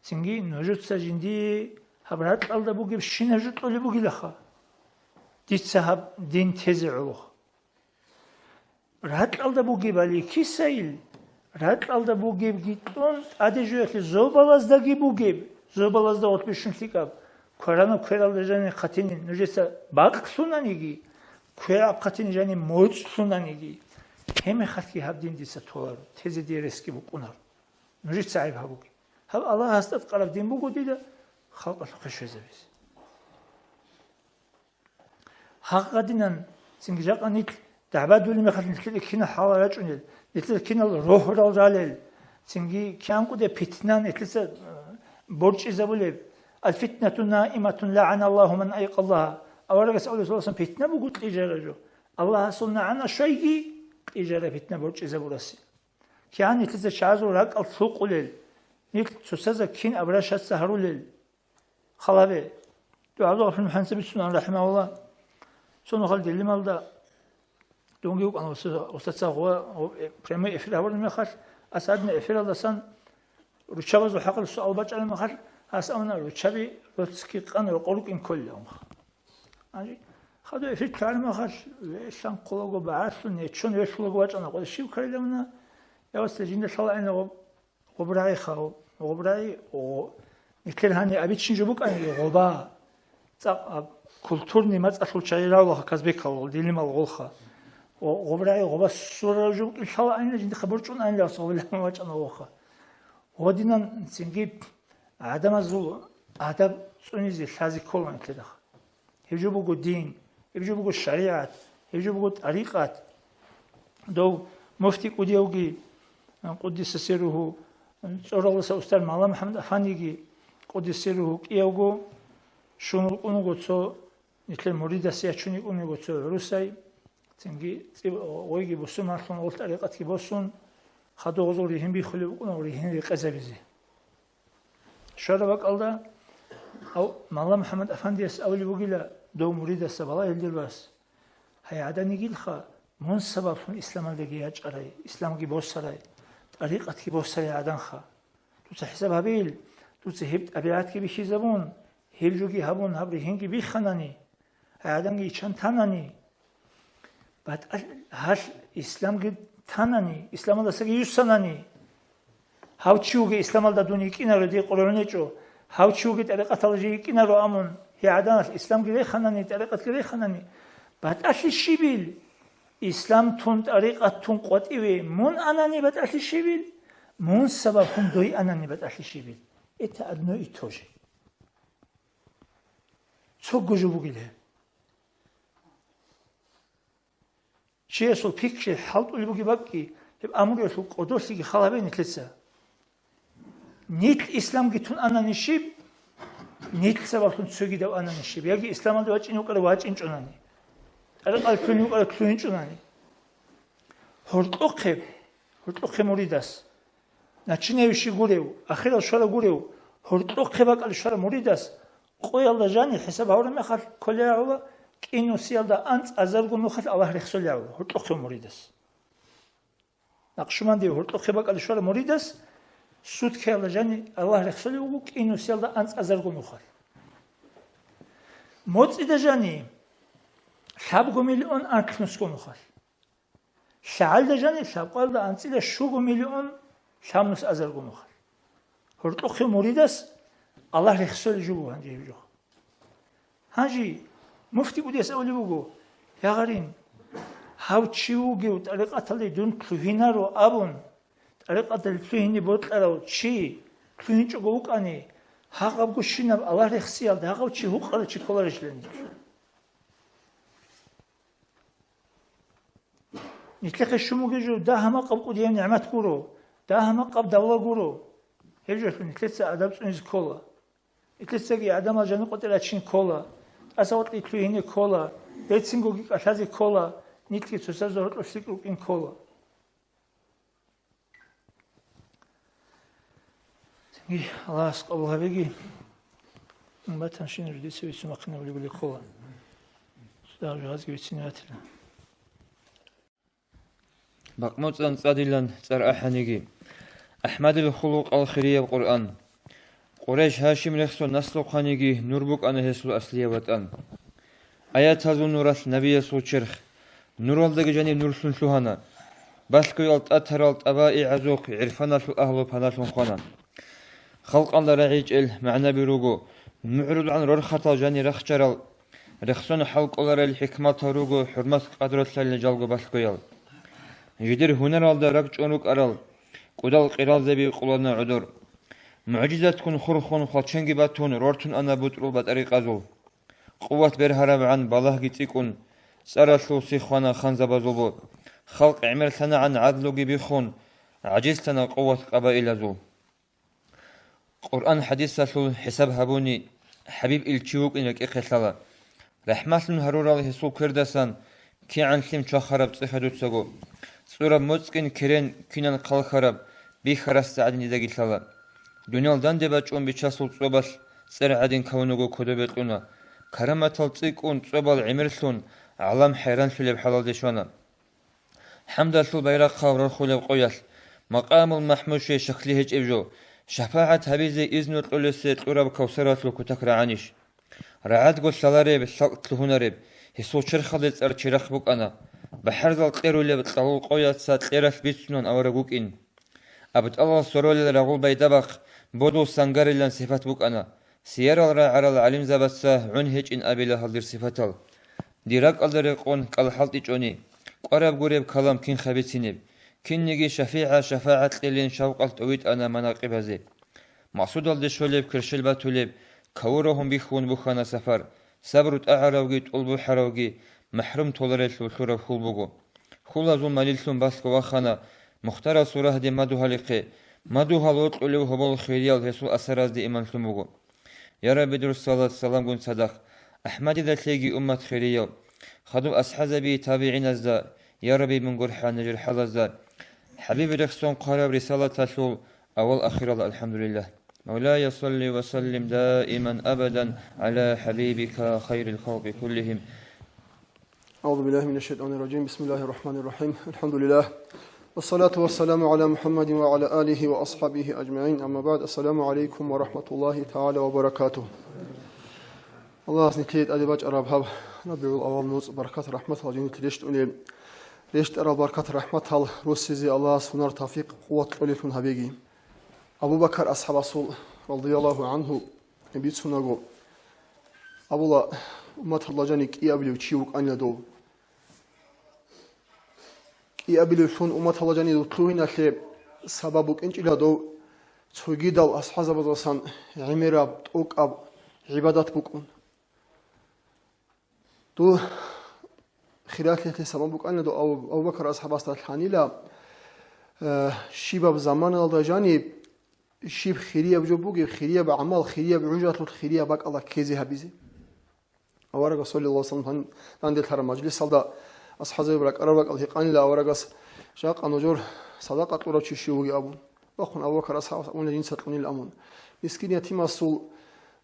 цинги нужеца жиндие гьаб ракьалда бугебщинаб жо кьолеб бугилаха, дица гьаб дин тезе гӀолохъ. Ракьалда бугебали кисайил, ракьалда бугебги кьун, тӀаде жоялъе зобалаздаги бугеб, зобалазда гъоркь бищун лъикӀаб, кваранаб квералда жанир хъатинин нужеца бакълъунаниги, квер абхъатин жаниб моцӀлъунаниги, гьеб мехалъги гьаб дин дица толаро, тезе дие ресги букӀунаро. Нужеца гӀайиб гьабуге. Гьаб Аллагьасда тӀадкъараб дин буго дида халкъалъухъе щвезабизе. Гьагъадинан цинги жакъа нилъ дагӀбадулеб мехалъ нилъеда кинал хӀалал рачӀунел, нилъеда кинал рогьрал ралел, цинги кигӀан кӀудияб питна нилъеца, э, борчӀизабулеб. «Аль-фитнату наиматун, лагӀаналлагьу ман айкъазагьа». Аварагас абулеб, саллаллагьу гӀалайгьи вассалам, питна буго кьижара жо. Аллагьасул нагӀана щвайги, кьижара питна борчӀизабурасе. КигӀан нилъеца чагӀазул ракӀал лъукъулел, нилъ цоцазда кин обращаться гьарулел. Халабе. ДугӀа ГӀабдулгъафур МухӀаммадица бицунан, рахӀимагьуллагь, цо нухалъ Делималда дунги вукӀана устаца гъо-, гъо-, э, прямой эфир гьабураб мехалъ, ас гьадинаб эфиралдасан руччабазул хӀакъалъулъ суал бачӀараб мехалъ, ас абуна, руччаби роццги къан рокъор рукӀин кколила, амма. Гьанже хадуб эфир лъугӀараб мехалъ, велъан хъулаго багӀалъун, нечон велъулаго вачӀана, къоялъ щиб ккарилан абуна, я василан, жинда лъалаанила гъоб-, гъоб рагӀиха, гъоб рагӀи, гъо-, нилъер гьаниб обычный жо букӀаниги, гъоба, цӀакъ, а, культурный мацӀалъул чагӀи равлаха Казбекал, Делимал гъолха. О, гъоб рагӀи, гъоба сурараб жо букӀин лъалаанила, жиндихъа борчӀун анила, гъоба вачӀана гъолха. Гьодинан цинги гӀадамазул адаб цӀунизе лъазе ккола нилъеда. Гьеб жо буго дин, гьеб жо буго шаригӀат, гьеб жо буго тӀарикъат. Дов муфти кӀудиявги, къуддиса сирругьу, цӀоралдаса устар Малла МухӀаммад Афандиги, къуддиса сирругьу, кӀиявго щун рукӀун вуго цо, нилъер муридас ячун йикӀун йиго цо гӀурусай, цинги цӀи-, гъойги бусурманлъун, гъол тӀарикъатги босун, хадуб гъозул ригьин биххулеб букӀуна, гъол ригьин рекъезабизе. Щвараб бакӀалда, Гьав Малла МухӀаммад Афандияс абулеб бугила дов муридасда, балагье, гьелдир вас: «Гьай гӀадан йигилха, мун сабаблъун исламалдаги ячӀарай, исламги босарай, тӀарикъатги босарай гӀаданха. Дуца хӀисаб гьабил, дуца гьеб тӀабигӀатги бихьизабун, гьеб жоги гьабун, гьаб ригьинги бихханани, гьай гӀаданги иччан танани, батӀал гьалъ исламги танани, исламалдасаги юссанани, гьав чи вугев исламалда дун йикӀинаро, дие къваригӀун гьечӀо, гьав чи вугев тӀарикъаталда жий йикӀинаро», – амун, гьей гӀаданалъ исламги реханани, тӀарикъатги реханани, батӀалъи щибил? Ислам тун, тӀарикъат тун къватӀиве мун анани батӀалъи щибил? Мун сабаблъун дой анани батӀалъи щибил? Это одно и то же. Цого жо бугел гьеб. Чиясул пикри хӀалтӀулеб бугеб бакӀги, гьеб амруялъул кӀодолъиги хал гьабе нилъеца. Нилъ исламги тун анани щиб, нилъ сабаблъун цогидав анани щиб, яги исламалде вачӀине вукӀарав вачӀинчӀунани, тӀарикъалъ лъугьине вукӀарав лъугьинчӀунани. Гьоркьохъеб, гьоркьохъеб муридас, начинающий гурев, ахирал щварав гурев, гьоркьохъеб бакӀалде щварав муридас къоялда жани хӀисаб гьабураб мехалъ кколей гӀула, кӀинусиялда анцӀ азарго нухалъ Аллагь рехсолей гӀула гьоркьохъеб муридас. Накъшубандияб гьоркьохъеб бакӀалде щвараб муридас суткаялда жани Аллагь рехсолев вуго кӀинусиялда анцӀ азарго нухалъ. МоцӀида жани лъабго миллион анкьнусго нухалъ. ЛъагӀалда жани лъабкъоялда анцӀила щуго миллион лъабнус азарго нухалъ. Гьоркьохъев муридас Аллагь рехсолей жо буго гьанже гьеб жо. Гьанже муфти кӀудияс абулеб буго: «Я гъарин, гьав чи вугев тӀарикъаталде дун лъугьинаро», – абун, тӀарикъаталде лъугьине бокьарав чи лъугьинчӀого вукӀани, гьагъабго щинаб Аллагь рехсиялда гьагъав чи гьукъарав чи кколарищилан? Нилъехъе щун бугеб жо дагьа-макъаб кӀудияб нигӀмат гуро, дагьа-макъаб давла гуро. Гьеб жолъун нилъеца адаб цӀунизе ккола. Нилъецаги гӀадамал жаниб къотӀи рачин ккола, тӀаса-гъоркьги лъугьине ккола, берцингоги кӀалъазе ккола, нилъги цоцазда гьоркьоб лъикӀ рукӀин ккола. Цинги Аллагьас къабул гьабеги, батанщинаб жидеца бицун бахъинабулеб ккола. Цо дагьаб жо гьазги бицине батила. БакъмоцӀан цӀадилан цӀар ахӀаниги, АхӀмадил хулукъал хирияб Къуръан. Къурайш-Гьашим рехсон наслухъаниги нур букӀана гьесул аслияб ватӀан. Аятазул нуралъ набиясул черх, нуралдаги жаниб нурлъун лъугьана. Балъгоял тӀатарал тӀабаигӀазухъ гӀирфаналъул агьлу паналъун хвана. Халкъалда рагӀичӀел магӀнаби руго, мугӀрулгӀан рорхатал жани рахчарал, рехсон хӀал кӀоларел хӀикматал руго хӀурмат-къадралъалин жалго балъгоял. Жидер гьунаралда ракӀчӀун рукӀарал, кӀудал-къиралзаби къулана гӀодор. МугӀжизатккун хурхун, хвалченги батун, рортун ана бутӀрул батӀарикъазул. Къуват бергьарабгӀан балагьги цӀикӀкӀун, цӀаралъул сихвана ханзабазул бо. Халкъ гӀемерлъанагӀан гӀадлуги биххун, гӀажизлъана къуват къабаилазул. Къуръан-хӀадисалъул хӀисаб гьабуни, ХӀабиб ил чи вукӀин ракӀихъе лъала. РахӀматлъун гьарурал гьесул квердасан кигӀан лъим чвахараб цӀеха дуцаго. ЦӀураб моцӀгин керен кинан хъалхьараб бихьарасда гӀадин дидаги лъала. Дуниял данде бачӀун Бичасул цӀобалъ цӀер гӀадин кавунаго кодобе кьуна. Караматал цӀикӀкӀун цӀобал гӀемерлъун гӀалам хӀайранлъулеб хӀалалде щвана. ХӀамдалъул байрахъал рорхулеб къоялъ, макъамул махӀмуд щвей щаклъи гьечӀеб жо, шапагӀат гьабизе изну кьолесе кьураб Кавсаралъул кутак рагӀанищ? РагӀадго лъалареб, лъалкӀ лъугьунареб, гьесул черхалде цӀар чирахъ букӀана. БахӀарзал кьерулеб кьалул къояца кьералъ бицунан авараг вукӀин. АбтӀалал соролел рагъул байдабахъ бодул сангарилан сипат букӀана. Сиярал рагӀарал гӀалимзабаца гӀун гьечӀин абила гьалдир сипатал. Дир ракӀалда рекъон кӀал хӀалтӀичӀони, кӀвараб гуреб калам кин хабицинеб, кинниги шафигӀа-шафагӀат кьелин шавкъалъ тӀовитӀана манакъибазе. Максудалде щолеб кверщел батулеб, кавурагьун бихьун бухьана сапар, сабру тӀагӀаравги тӀолбухӀаравги махӀрум толарелъул лъураб хьул буго. Хьулазул малиллъун балъго вахана Мухтарасул рагьде мадугьалихъе, мадугьал вокьулев гьобол хириял гьесул асаразде иманлъун буго. Я Рабби, дур салат-саламгун цадахъ АхӀмадида лъеги уммат хирияв, хадуб асхӀазаби, табигӀиназда, я Рабби, мун гурхӀа нижер хӀалазда, ХӀабиб рехсон хъвараб рисалаталъул авал-ахирал, алхӀамдулиллагь. مولاي صل وسلم دائما أبدا على حبيبك خير الخلق كلهم. أعوذ بالله من الشيطان الرجيم. بسم الله الرحمن الرحيم. الحمد لله. والصلاة والسلام على محمد وعلى آله وأصحابه أجمعين. أما بعد. السلام عليكم ورحمة الله تعالى وبركاته. Аллагьас нилъее тӀаде бачӀараб гьаб РабигӀул-аввал нуцӀ баркат-рахӀматал жинилъ рещтӀунеб, рещтӀарал баркат-рахӀматал руссизе Аллагьас гьунар, тавфикъ, къуват кьолелъун гьабеги. Абу Бакар асхӀабасул, радияллагьу гӀангьу, бицунаго, абула, умматалда жани кӀиабилев чи вукӀанила дов. КӀиабилевлъун умматалда жани дур лъугьиналъе сабаб букӀинчӀила дов цогидал асхӀабзабаздасан гӀемераб, тӀокӀаб гӀибадат букӀун. Дов хиралъиялъе сабаб букӀанила дов Абу-, Абу Бакар асхӀабасда лъанила, э, щибаб заманалда жаниб, щиб хирияб жо бугеб, хирияб гӀамал, хирияб гӀужалъулъ хирияб бакӀалда ккезе гьабизе. Аварагас, саллаллагьу гӀалайгьи ва саллам, данделъараб мажлисалда асхӀабзаби ракӀараб бакӀал гьикъанила аварагас, жакъа нужер садакъа кьурав чи щив вугев абун. Вахъун Абу Бакар асхӀабас абунила, жинца кьунила абун. Мискин-ятимасул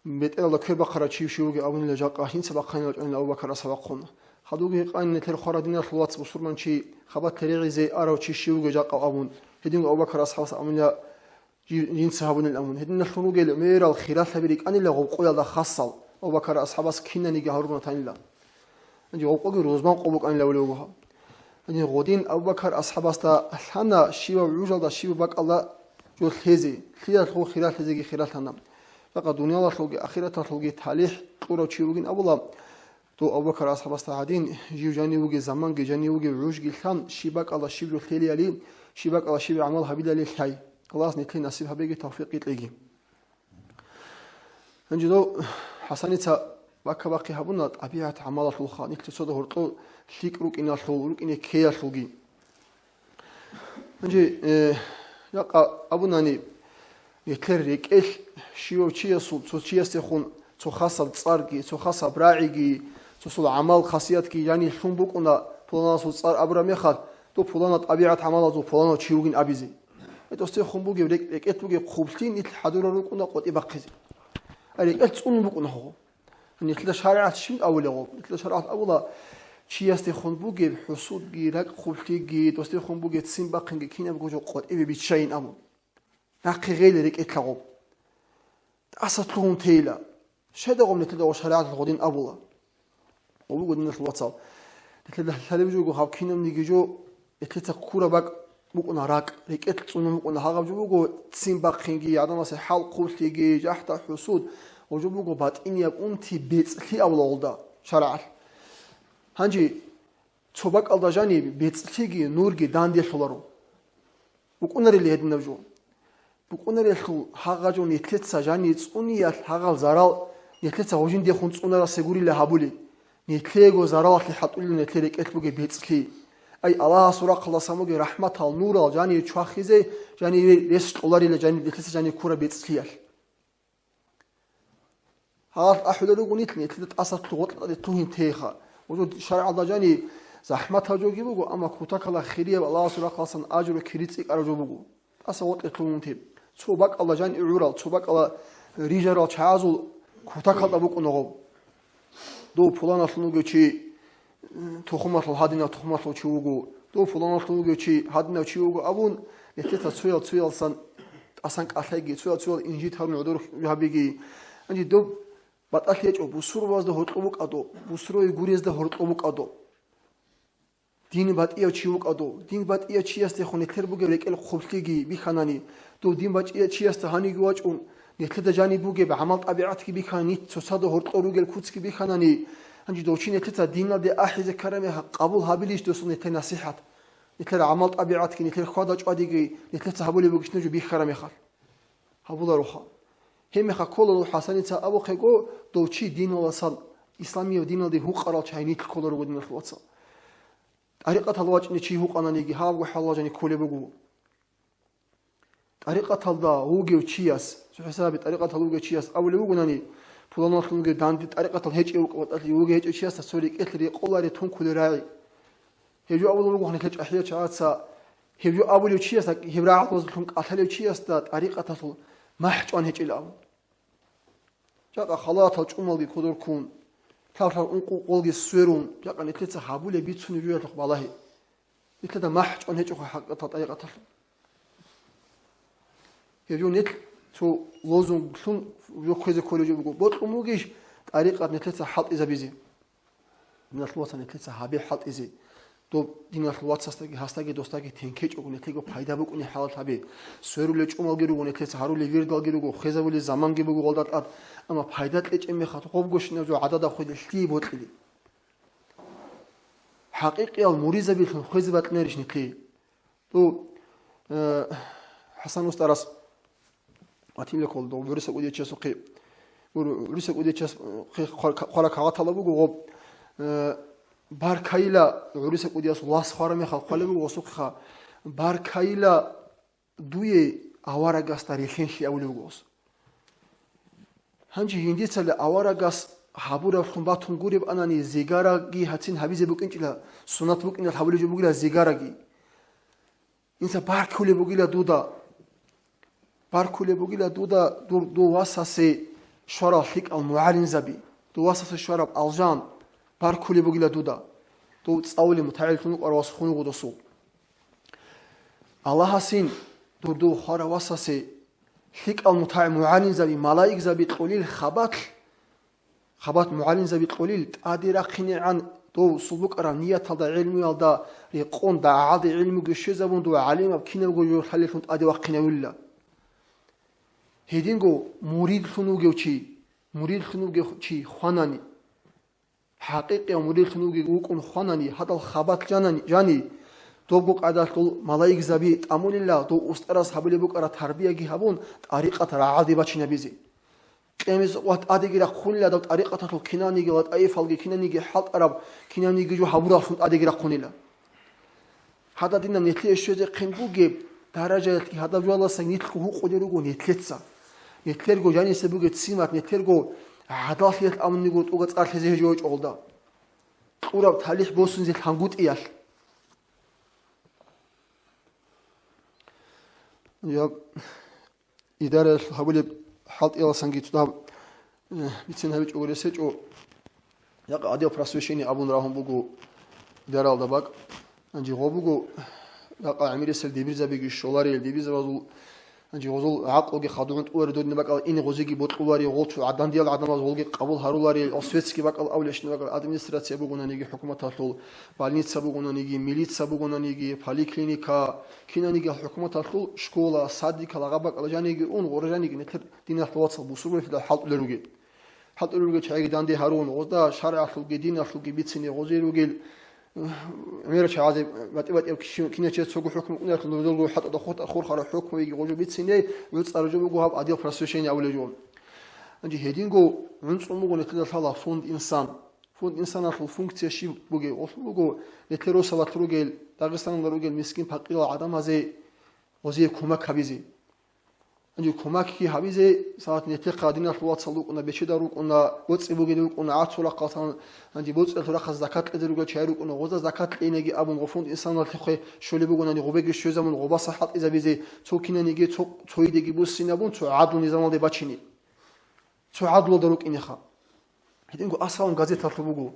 бетӀералда квер бахъарав чи щив вугев абунила, жакъа жинца бахъанила чӀванила Абу Бакар асхӀаб вахъун. Хадубги гьикъанила нилъер хварав диналъул вац бусурманчи хабалъ регъизе арав чи щив вугев жакъа абун. Гьединго Абу Бакар асхӀабас абунила, жи-, жинца гьабунел абун. Гьединалъун ругел гӀемерал хиралъаби рикӀкӀанила гъоб къоялда хасал, Абу Бакар асхӀабас кинаниги гьарурун ратанила. Гьанже гъоб къоги рузман къо букӀанилавулев вуго. Гьанже гъодин Абу Бакар асхӀабасда лъана щибаб гӀужалда, щибаб бакӀалда жо лъезе, лъиялъул хиралъизеги хиралъана. Жакъа дуниялалъулги ахираталъулги талихӀ кьурав чи вугин абула, дов Абу Бакар асхӀабасда гӀадин, жив жанив вугев заманги жанив вугев гӀужги лъан, щиб бакӀалда щиб жо лъелияли, щиб бакӀалда щиб гӀамал гьабилали лъай. Аллагьас нилъее насиб гьабеги, тавфикъ кьеги. Гьанже дов ХӀасаница бакабахъи гьабуна тӀабигӀат-гӀамалалъулха, нилъ цоцазда гьоркьов лъикӀ рукӀиналъул, рукӀине ккеялъулги. Гьанже, э, жакъа абунани, нилъер рекӀелъ щивав чиясул, цо чиясдехун цо хасаб цӀарги, цо хасаб рагӀиги, цосул гӀамал-хасиятги жанив лъун букӀуна, пуланасул цӀар абураб мехалъ, дов пуланаб тӀабигӀат-гӀамалазул пуланав чи вугин абизе. Гьедосдехун бугеб рекӀ-, рекӀелъ бугеб хъублъи нилъ хӀадурал рукӀуна къотӀи бахъизе. А рекӀелъ цӀунун букӀуна гього. Нилъеда шаригӀат щиб абулеб гъоб? Нилъеда шаригӀат абула, чиясдехун бугеб хӀусудги, ракӀ-хъублъиги, досдехун бугеб ццин бахъинги кинабго жо къотӀибе биччайин абун. Нахъе гъейила рекӀелъа гъоб. ТӀаса лъугьун тейила. Щайда гъоб нилъеда гъоб шаригӀаталъ гъодин абула? Гъоб буго, диналъул вацал. Нилъеда лъалеб жо буго, гьаб кинабниги жо, нилъеца ккураб бакӀ букӀуна ракӀ, рекӀелъ цӀунун букӀуна, гьагъаб жо буго ццин бахъинги, гӀадамасе хӀал-хъублъиги, жахӀда-хӀусуд, гъоб жо буго батӀинияб унти, бецӀлъи абула гъолда шаригӀалъ. Гьанже цо бакӀалда жаниб бецӀлъиги нурги данделъуларо. БукӀунарили гьединаб жо? БукӀунарелъул гьагъа жо нилъеца жани цӀуниялъ гьагъал зарал нилъеца гъожиндехун цӀунарасе гурила гьабулеб. Нилъеего заралалъе хӀатӀулел нилъер рекӀелъ бугеб бецӀлъи. Ай, Аллагьасул рахъалдасан бугеб рахӀматал нурал жани чвахизе, жани рес кьоларила жани нилъеца жани ккураб бецӀлъиялъ. Гьалалъ ахӀулел руго нилъ, нилъеда тӀаса лъугъ-, гъоркьа тӀаде лъугьин тейха. Гъожо шаргӀалда жани захӀматал жоги буго, амма кутакалда хирияб Аллагьасул рахъалдасан ажру кири цӀикӀкӀараб жо буго. ТӀаса гъоркье лъугьун те. Цо бакӀалда жани гӀурал, цо бакӀалда рижарал чагӀазул кутакалда букӀуна гъоб. Дов пуланалъун вугев чи, тухумалъул гьадинав тухумалъул чи вуго, дов пуланалъун вугев чи гьадинав чи вуго абун, нилъеца цоял-цоялсан тӀасан кӀалъайги, цоял-цоял инжит гьарун гӀодор гьабиги. Гьанже доб батӀалъи гьечӀо, бусурбабазда гьоркьоб букӀадо, бусурбаби гурезда гьоркьоб букӀадо. Дин батӀияв чи вукӀадо, дин батӀияв чиясдехун нилъер бугеб рекӀел хъублъиги бихьанани, дов дин батӀияв чиясда гьаниги вачӀун, нилъеда жаниб бугеб гӀамал-тӀабигӀатги бихьанани, цоцазда гьоркьор ругел куцги бихьанани, гьанже дов чи нилъеца диналде ахӀизе ккараб мехалъ къабул гьабилищ досул нилъер насихӀат? Нилъер гӀамал-тӀабигӀатги, нилъер хьвада-чӀвадиги нилъеца гьабулеб бугищ нуж бихьараб мехалъ? Гьабулароха. Гьеб мехалъ ккола дов ХӀасаница абухъего, дов чи диналдасан, исламияб диналде гьукъарал чагӀи нилъ ккола руго, диналъул вацал. ТӀарикъаталда вачӀине чи гьукъананиги, гьабго хӀалалда жани кколеб буго. ТӀарикъаталда вугев чияс, цохӀо саби тӀарикъаталда вугев чияс абулеб бугонани, пуланалъун вугев данде тӀарикъатал гьечӀев вукӀа, батӀалъи вугев гьечӀев чиясда цо рекӀелъ рекъоларе тункулел рагӀи. Гьеб жо абулеб буго гьанилъа чӀахӀиял чагӀаца, гьеб жо абулев чиясда, гьеб рагӀалдазулъун кӀалъалев чиясда тӀарикъаталъул махӀ чӀван гьечӀила абун. Жакъа халатал чӀумалги кодор ккун, лъалъал ункъукъалги сверун, жакъа нилъеца гьабулеб бицунеб жоялъухъ балагье. Нилъеда махӀ чӀван гьечӀоха хӀакъикъатал тӀарикъаталъ. Гьеб жо нилъ цо лозунг лъун жо хъвезе кколеб жо буго. Бокьун бугищ тӀарикъат нилъеца хӀалтӀизабизе? Диналъул вацал, нилъеца гьабе хӀалтӀизе. Доб диналъул вацасдаги, гьасдаги, досдаги тенкечӀого, нилъего пайда букӀунеб хӀалалъ гьабе. Сверулел чӀумалги руго нилъеца, гьарулел вирдалги руго, хвезабулел заманги буго гъолда тӀад, амма пайда кьечӀеб мехалъ гъобгощинаб жо гӀадада хвезе лъие бокьилеб? ХӀакъикъиял муридзабилъун хвезе бокьинарищ нилъее? Дов, э, ХӀасан устарас ватилла ккола, дов гӀуриса кӀудиясухъе, гӀур-, гӀуриса кӀудияс, э, хъе-, хъвар-, хъвараб кагъаталда буго гъоб, э, баркайила, гӀуриса кӀудияс лас хвараб мехалъ хъвалеб буго гъосухъеха, баркайила дуе аварагасда релълъинлъи абулеб буго гъос. Гьанже гьиндицали аварагас гьабураблъун батун гуреб анани, зигараги гьацин гьабизе букӀинчӀила, суннат букӀиналъ гьабулеб жо бугила зигараги. Инса баркулеб бугила дуда. Баркулеб бугила дуда дур, дур васасе щварал лъикӀал мугӀалимзаби, дур васасе щвараб алжан баркулеб бугила дуда. Дов цӀалулел мутагӀиллимлъун вукӀарав вас хун вуго досул. Аллагьасин дур дов хварав васасе лъикӀал мутагӀи мугӀалимзаби, малаикзаби кьолил хабалъ, хабат мугӀалимзаби кьолил тӀаде рахъинегӀан дов сулбукӀараб нияталда, гӀелмуялда рекъон, дагӀалде гӀелмуги щвезабун, дов гӀалимаб кинабго жо лъалеллъун тӀаде вахъинавила. Гьединго муридлъун вугев чи, муридлъун вугев чи хванани, хӀакъикъияв муридлъун вугев вукӀун хванани, гьадал хабат жанани, жани, добго къайдалъул малаикзаби тӀамулила, дов устарас гьабулеб букӀараб тарбияги гьабун, тӀарикъат рагӀалде бачинабизе. Къемис вагь тӀадеги рахъунила дав тӀарикъаталъул кинаниги латӀаифалги, кинаниги хӀалтӀараб, кинаниги жо гьабураллъун тӀадеги рахъунила. Гьадаб динаб нилъее щвезехъин бугеб даражаялъги гьадаб жоялдаса нилъго гьукъулел руго нилъеца. Нилъерго жанисе бугеб цимат, нилъерго гӀадаллъиялъ абун йигур тӀуга цӀар лъезе гьечӀо гьечӀолда. Кьураб талихӀ босунзе лъангутӀиялъ. Я Идараялъ гьабулеб хӀалтӀиялдасанги цо дагьаб, э, бицин гьабичӀого рес гьечӀо, якъа отдел просвещения абун рагьун буго идаралда бакӀ. Гьанже гъо буго, якъа гӀемерисел дибирзабиги щоларел, дибирзабазул, гьанже гъозул гӀакълуги хадугӀун тӀуларел додин бакӀал ин гъозиги бокьуларел, гъол цо гӀадандиял гӀадамаз гъолги къабул гьаруларел, гъол светский бакӀал авлещин бакӀал администрация бугонаниги хӀукуматалъул, больница бугонаниги, милица бугонаниги, поликлиника, кинаниги хӀукуматалъул школа, садикал гъабакӀала жаниги ун, гъора жаниги нилъер диналъул вацал бусурбанлъидал хӀалтӀулел ругел. ХӀалтӀулел ругел чагӀиги данде гьарун, гъозда шаргӀалъулги диналъулги бицине гъозие ругел, гӀемерал чагӀазе батӀи-батӀиял кин-, киначияс цого хӀукму кьуналъул рузелго хӀатӀада хутӀа хурхарал хӀукмуги гъожо бицине, гӀуцӀараб жо буго гьаб отдел просвещения абулеб жо. Гьанже гьединго гӀунцӀун буго нилъеда лъала фонд «Инсан». Фонд «Инсаналъул» функция щиб бугеб? Гъолъун буго, нилъер росабалъ ругел, Дагъистаналда ругел мискин-пакъирал гӀадамазе гъозие кумак гьабизе. Гьанже кумакги гьабизе, салат нилъехъа диналъул вацал рукӀуна, бечедал рукӀуна, боцӀи бугел рукӀуна, гӀацул рахъалсан, гьанже боцӀиялъул рахъалъ закат кьезе ругел чагӀи рукӀуна, гъозда закат кьейниги абун, гъо фонд «Инсаналъухъе» щолеб бугонани, гъобеги щвезабун, гъобаса хӀалтӀизабизе, цо кинаниги, цо, цоидеги буссинабун, цо гӀадлу низамалде бачине. Цо гӀадлуялда рукӀинеха. Гьединго «Асалам» газеталъур буго.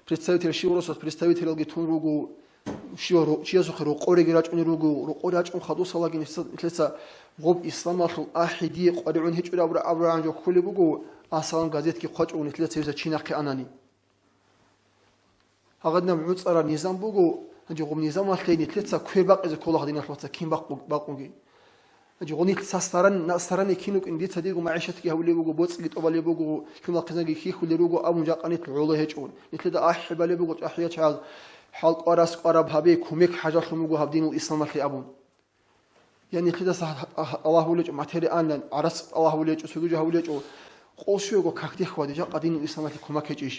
Представитель щив росас представителалги тун руго, щив ро-, чиясухъе рокъореги рачӀунел руго, рокъоре рачӀун хадусалаги нилъеца, нилъеца гъоб исламалъул ахӀи дие къваригӀун гьечӀо абура-, абурагӀан жо кколеб буго, «Асалам» газетги хъвачӀого нилъеца цевеса чи нахъе анани. Гьагъадинаб гӀуцӀараб низам буго, гьанже гъуб низамалъе нилъеца квер бакъизе ккола гьадиналъ ваца кин бакъу-, бакъуги. Гьанже гъунилъ цо старан-, на-, старани кин вукӀин, дица дирго магӀишатги гьабулеб буго, боцӀиги тӀубалеб буго, лъимал хъизанги хьихьулел руго абун жакъа нилъ гӀоло гьечӀо. Нилъеда ахӀи балеб буго, чӀахӀиял чагӀаз, хӀалкӀварас кӀвараб гьабе, кумек хӀажалъун буго гьаб динул исламалъе абун. Я нилъидаса гьа-, гьа-, гьа-, гьалав гьавулечӀо материалан, гӀарац гьалав гьавулечӀо, цогиджо гьавулечӀо, къо щуего как дехьваде, жакъа динул исламалъе кумак гьечӀищ?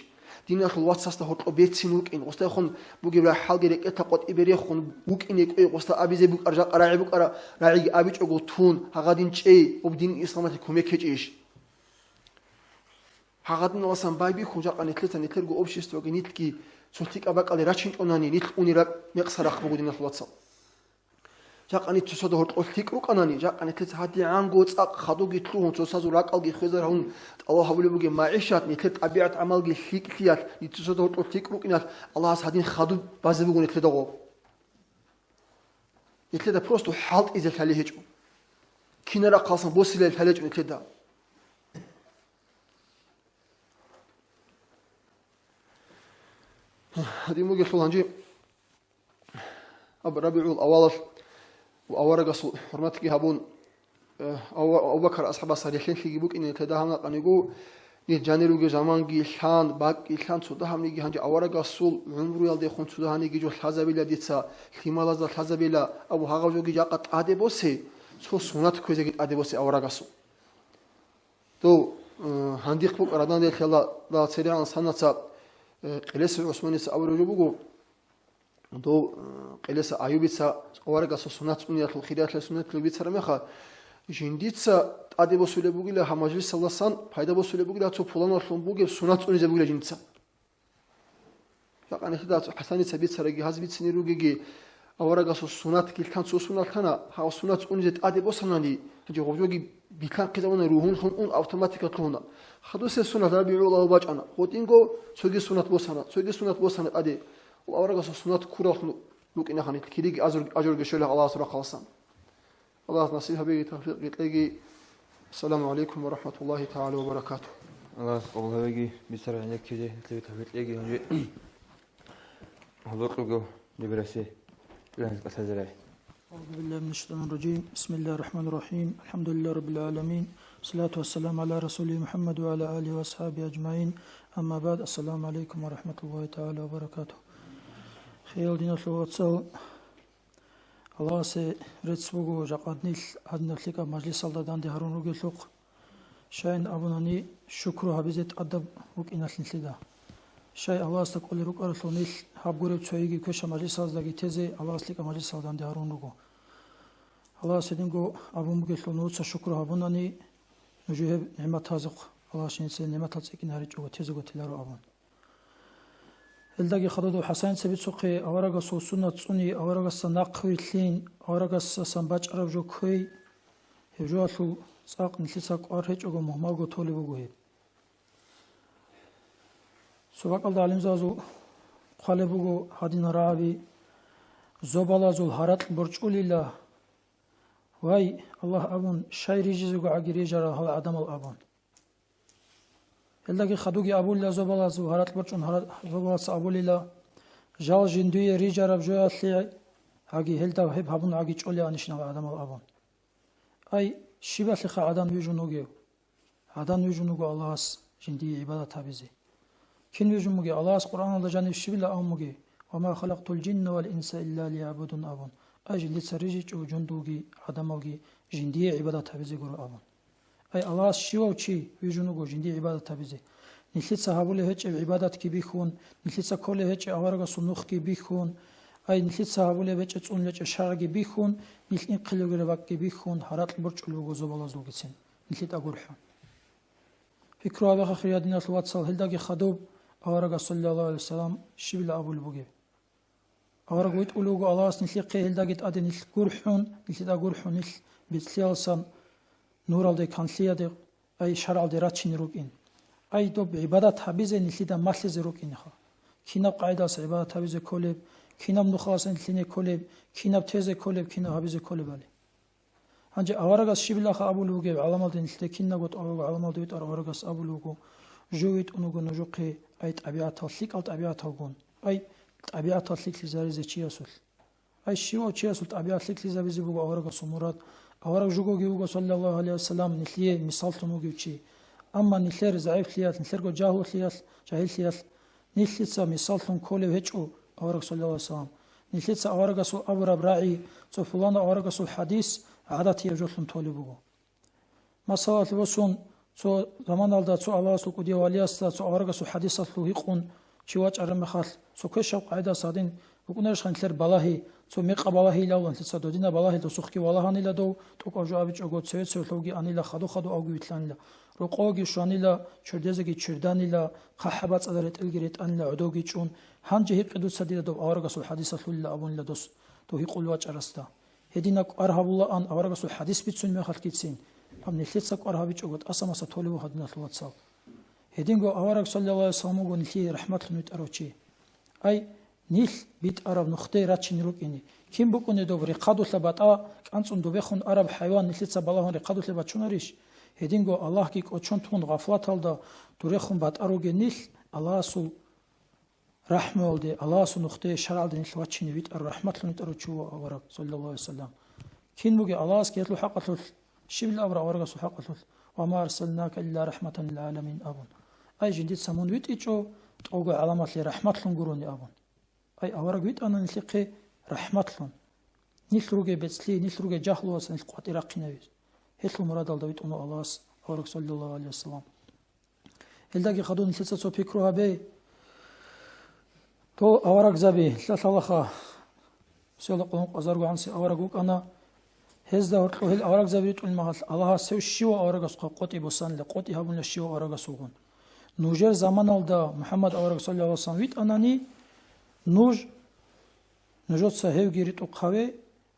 Диналъул вацасда гьоркьоб берцин вукӀин, гъосдайхун бугеб рахӀалги рекӀелъа къватӀибе рехун, вукӀине кӀвей гъосда абизе букӀар, жакъа рагӀи букӀара, рагӀиги абичӀого тун, гьагъадин чӀей, гъоб динул исламалъе кумек гьечӀищ? Гьагъадиналасан байбихьун, жакъа нилъеца нилъерго обществоги нилъги цо лъикӀаб бакӀалде рачинчӀонани, нилъ унел ракӀ мекъса рахъ буго, диналъул вацал. Жакъа нилъ цоцазда гьоркьоб лъикӀ рукӀанани, жакъа нилъеца гьадигӀанго цӀакъ хадурги лъугьун, цоцазул ракӀалги хвезарун, тӀалаб гьабулеб бугеб магӀишат, нилъер тӀабигӀат-гӀамалги лъикӀлъиялъ, нилъ цоцазда гьоркьоб лъикӀ рукӀиналъ, Аллагьас гьадин хадуб базе буго нилъедаго. Нилъеда просто хӀалтӀизе лъалеб гьечӀо. Кинаб рахъалдасан босилеб лъалеб гьечӀо нилъеда. Гьадин бугелъул гьанже аб-, РабигӀул авалалъ ва аварагасул хӀурматги гьабун, э, Ава-, Абу-Бакар асхӀабасда релълъинлъиги букӀине лъеда гьанакъаниго, нилъ жанир ругел заманги лъан, бакӀги лъан, цо дагьабниги гьанже аварагасул гӀумруялдехун цо дагьаниги жо лъазабила дица, лъималазда лъазабила, абу гьагъав жоги жакъа тӀаде босе, цо сунат кквезеги тӀаде босе аварагасул. Дов, э, гьандихъ букӀа раданде лъела, да церегӀан санаца, э, Къилеса ГӀусманица абураб жо буго, дов, э, Къилеса Аюбица аварагасул сунат цӀуниялъул хириятлъи сунат бицараб мехалъ, жиндица тӀаде босулеб бугила гьаб мажлисалдасан, пайда босулеб бугила цо пуланалъун бугеб сунат цӀунизе бугила жинца. Жакъа нилъеда ХӀасаница бицараги, гьаз бицине ругеги, аварагасул сунатги лъан, цо сунат лъана, гьав сунат цӀунизе тӀаде босанани, гьанже гъоб жоги билъанхъизабуна, ругьунлъун ун автоматика лъугьуна. Хадусеб сунат РабигӀул авал бачӀана, гъодинго цоги сунат босана, цоги сунат босана тӀаде. Аварагасул сунат ккураллъун рукӀинахъан нилъ кириги азур-, ажурги щолеб Аллагьасул рахъаласан. Аллагьас насиб гьабеги, тавфикъги кьеги. Ассаламу гӀалайкум ва рахӀматуллагьи тагӀала ва баракатугь. Аллагьас къабул гьабеги, бицараб гӀенеккизе нилъее тавфикъ кьеги. Гьанже гьалукьего дибирасе кьилан кӀалъазе рай. أعوذ بالله من الشيطان الرجيم. بسم الله الرحمن الرحيم. الحمد لله رب العالمين. والصلاة والسلام على رسوله محمد وعلى آله وأصحابه أجمعين. أما بعد. السلام عليكم ورحمة الله تعالى وبركاته. Хириял диналъул вацал, Аллагьасе рецц буго, жакъа нилъ гьадинаб лъикӀаб мажлисалда данде гьарун ругелъухъ. Щайин абунани, шукру гьабизе тӀадаб букӀиналъ нилъеда. Щай Аллагьасда кӀолел рукӀаралъул нилъ гьаб гуреб цойиги квешаб мажлисаздаги тезе Аллагьас лъикӀаб мажлисалда данде гьарун руго. Аллагьас гьединго абун бугелъул, нужеца шукру гьабунани, нужее гьеб нигӀматазухъ Аллагьас жинца нигӀматал цӀикӀкӀин гьаричӀого тезего теларо абун. Гьелдаги хадуб ХӀасаница бицухъе, аварагасул сунат цӀуни, аварагасда нахъвилълъин, аварагасдасан бачӀараб жо кквей, гьеб жоялъул цӀакъ нилъеца кӀвар гьечӀого мугьмалго толеб буго гьеб. Цо бакӀалда гӀалимзабазул хъвалеб буго гьадинал рагӀаби: «Зобалазул гьаракь борчӀулила, вай, Аллагь абун, щай рижизего гӀаги рижарал гьал гӀадамал», абун. Гьелдаги хадуги абулила зобалазул гьаракь борчӀун гьара-, зобалаца абулила: «Жал жиндие рижараб жоялъе гӀаги гьелда гьеб гьабун гӀаги чӀолеанищинал гӀадамал», абун. Ай, щибалъиха гӀадан вижун вугев? ГӀадан вижун вуго Аллагьас жиндие гӀибадат гьабизе. Кин вижун бугеб? Аллагьас Къуръаналда жаниб щибила абун бугеб: «Ва ма халакътул жинна вал инса илля лиягӀбудун», абун. Ай, жиндица рижичӀо жундулги гӀадамалги жиндие гӀибадат гьабизе гуро абун. Ай, Аллагьас щивав чи вижун вуго жиндие гӀибадат гьабизе? Нилъеца гьабулеб гьечӀеб гӀибадатги бихьун, нилъеца кколеб гьечӀеб аварагасул нухги бихьун, ай, нилъеца гьабулеб гьечӀеб цӀунулеб гьечӀеб шаргӀги бихьун, нилъ инхъе ругел бакӀги бихьун, гьаракь борчӀулеб буго зобалазулгицин нилъеда гурхӀун. Пикру гьабеха, хириял диналъул вацал, гьелдаги хадуб аварагас, саллаллагьу гӀалайгьи вассалам, щибила абулеб бугеб? Авараг витӀулев вуго Аллагьас нилъехъе, гьелдаги тӀаде нилъ гурхӀун, нилъеда гурхӀун, нилъ бецӀлъиялдасан нуралде, канлъиялде, ай, шаргӀалде рачине рукӀин. Ай, доб гӀибадат гьабизе нилъеда малъизе рукӀинеха. Кинаб къагӀидалъ гӀибадат гьабизе кколеб, кинаб нухалъ нилъее кколеб, кинаб тезе кколеб, кинаб гьабизе кколебали. Гьанже аварагас щибилаха абулев вугев гӀаламалде, нилъеда кинабго тӀубаго гӀаламалде витӀарав аварагас абулев вуго: «Жо витӀун вуго нужехъе, ай, тӀабигӀатал, лъикӀал тӀабигӀаталгун, ай, тӀабигӀатал лъикӀлъизаризе чиясулъ». Ай, щивав чиясул тӀабигӀат лъикӀлъизабизе буго аварагасул мурад. Авараг жугоги вуго, саллаллагьу гӀалайгьи вассалам, нилъее мисаллъун вугев чи. Амма нилъер загӀиплъиялъ, нилъерго жагьлулъиялъ, жагьиллъиялъ нилъеца мисаллъун кколев гьечӀо авараг, саллаллагьу гӀалайгьи вассалам. Нилъеца аварагасул абураб рагӀи, цо пуланав аварагасул хӀадис гӀадатияб жолъун толеб буго. Масалалъе босун, цо заманалда цо Аллагьасул кӀудияв валиясда цо аварагасул хӀадисалъул гьикъун чи вачӀараб мехалъ, цо квешаб къагӀидалъ гьадин букӀунарищха нилъер балагьи, цо мекъаб балагьи илавлан нилъеца додинаб балагьилда сухъги валагьанила дов, тӀокӀаб жо абичӀого цеве-цеве лъовги анила, хадув-хадув авги вилълъанила, рокъовги щванила, чордезеги чорданила, хъахӀаб бацӀцӀадаб ретӀелги ретӀанила гӀодовги чӀун, гьанже гьикъе дуца дида доб аварагасул хӀадисалъулила абунила дос, дов гьикъулев вачӀарасда. Гьединаб кӀвар гьабулаан аварагасул хӀадис бицунеб мехалъгицин, гьаб нилъеца кӀвар гьабичӀого тӀаса-маса толеб буго гьадиналъул вацал. Гьединго авараг, саллаллагьу гӀалайгьи вассалам, вуго нилъее рахӀматлъун витӀарав чи. Ай, нилъ битӀараб нухде рачине рукӀине, кин букӀунеб доб рехъадулъа батӀа кӀанцӀун добехун араб хӀайван нилъеца балагьун рехъадулъе бачунарищ? Гьединго Аллагьги кӀочон тун гъафлаталда дурехун батӀа ругел нилъ, Аллагьасул рахӀмуялде, Аллагьасул нухде, шаргӀалде нилъ вачине витӀарав, рахӀматлъун витӀарав чи вуго авараг, саллаллагьу гӀалайгьи вассалам. Кин бугеб Аллагьасги гьелъул хӀакъалъулъ, щибил абураб аварагасул хӀакъалъулъ, «Ва ма арсалнака илла рахӀматан лил гӀаламин» абун. Ай, жиндица мун витӀичӀо, тӀолго гӀаламалъе рахӀматлъун гурони абун. Ай, авараг витӀана нилъехъе рахӀматлъун. Нилъ ругел бецӀлъи, нилъ ругел жагьлуялдаса нилъ къватӀир рахъинавизе. Гьелъул мурадалда витӀуна Аллагьас авараг, саллаллагьу гӀалайгьи вассалам. Гьелдаги хадуб нилъеца цо пикру гьабе. Дол аварагзаби, лъалалаха, села къулун къазарго гӀанси авараг вукӀана. Гьезда гьоркьо гьел аварагзаби ритӀулел мехалъ, Аллагьас гьев щивав аварагасухъа къотӀи босанила, къотӀи гьабунила щивав аварагас вугун. Нужер заманалда МухӀаммад авараг, саллаллагьу гӀалайгьи вассалам, витӀанани, нуж, нужеца гьевги ритӀухъ гьаве,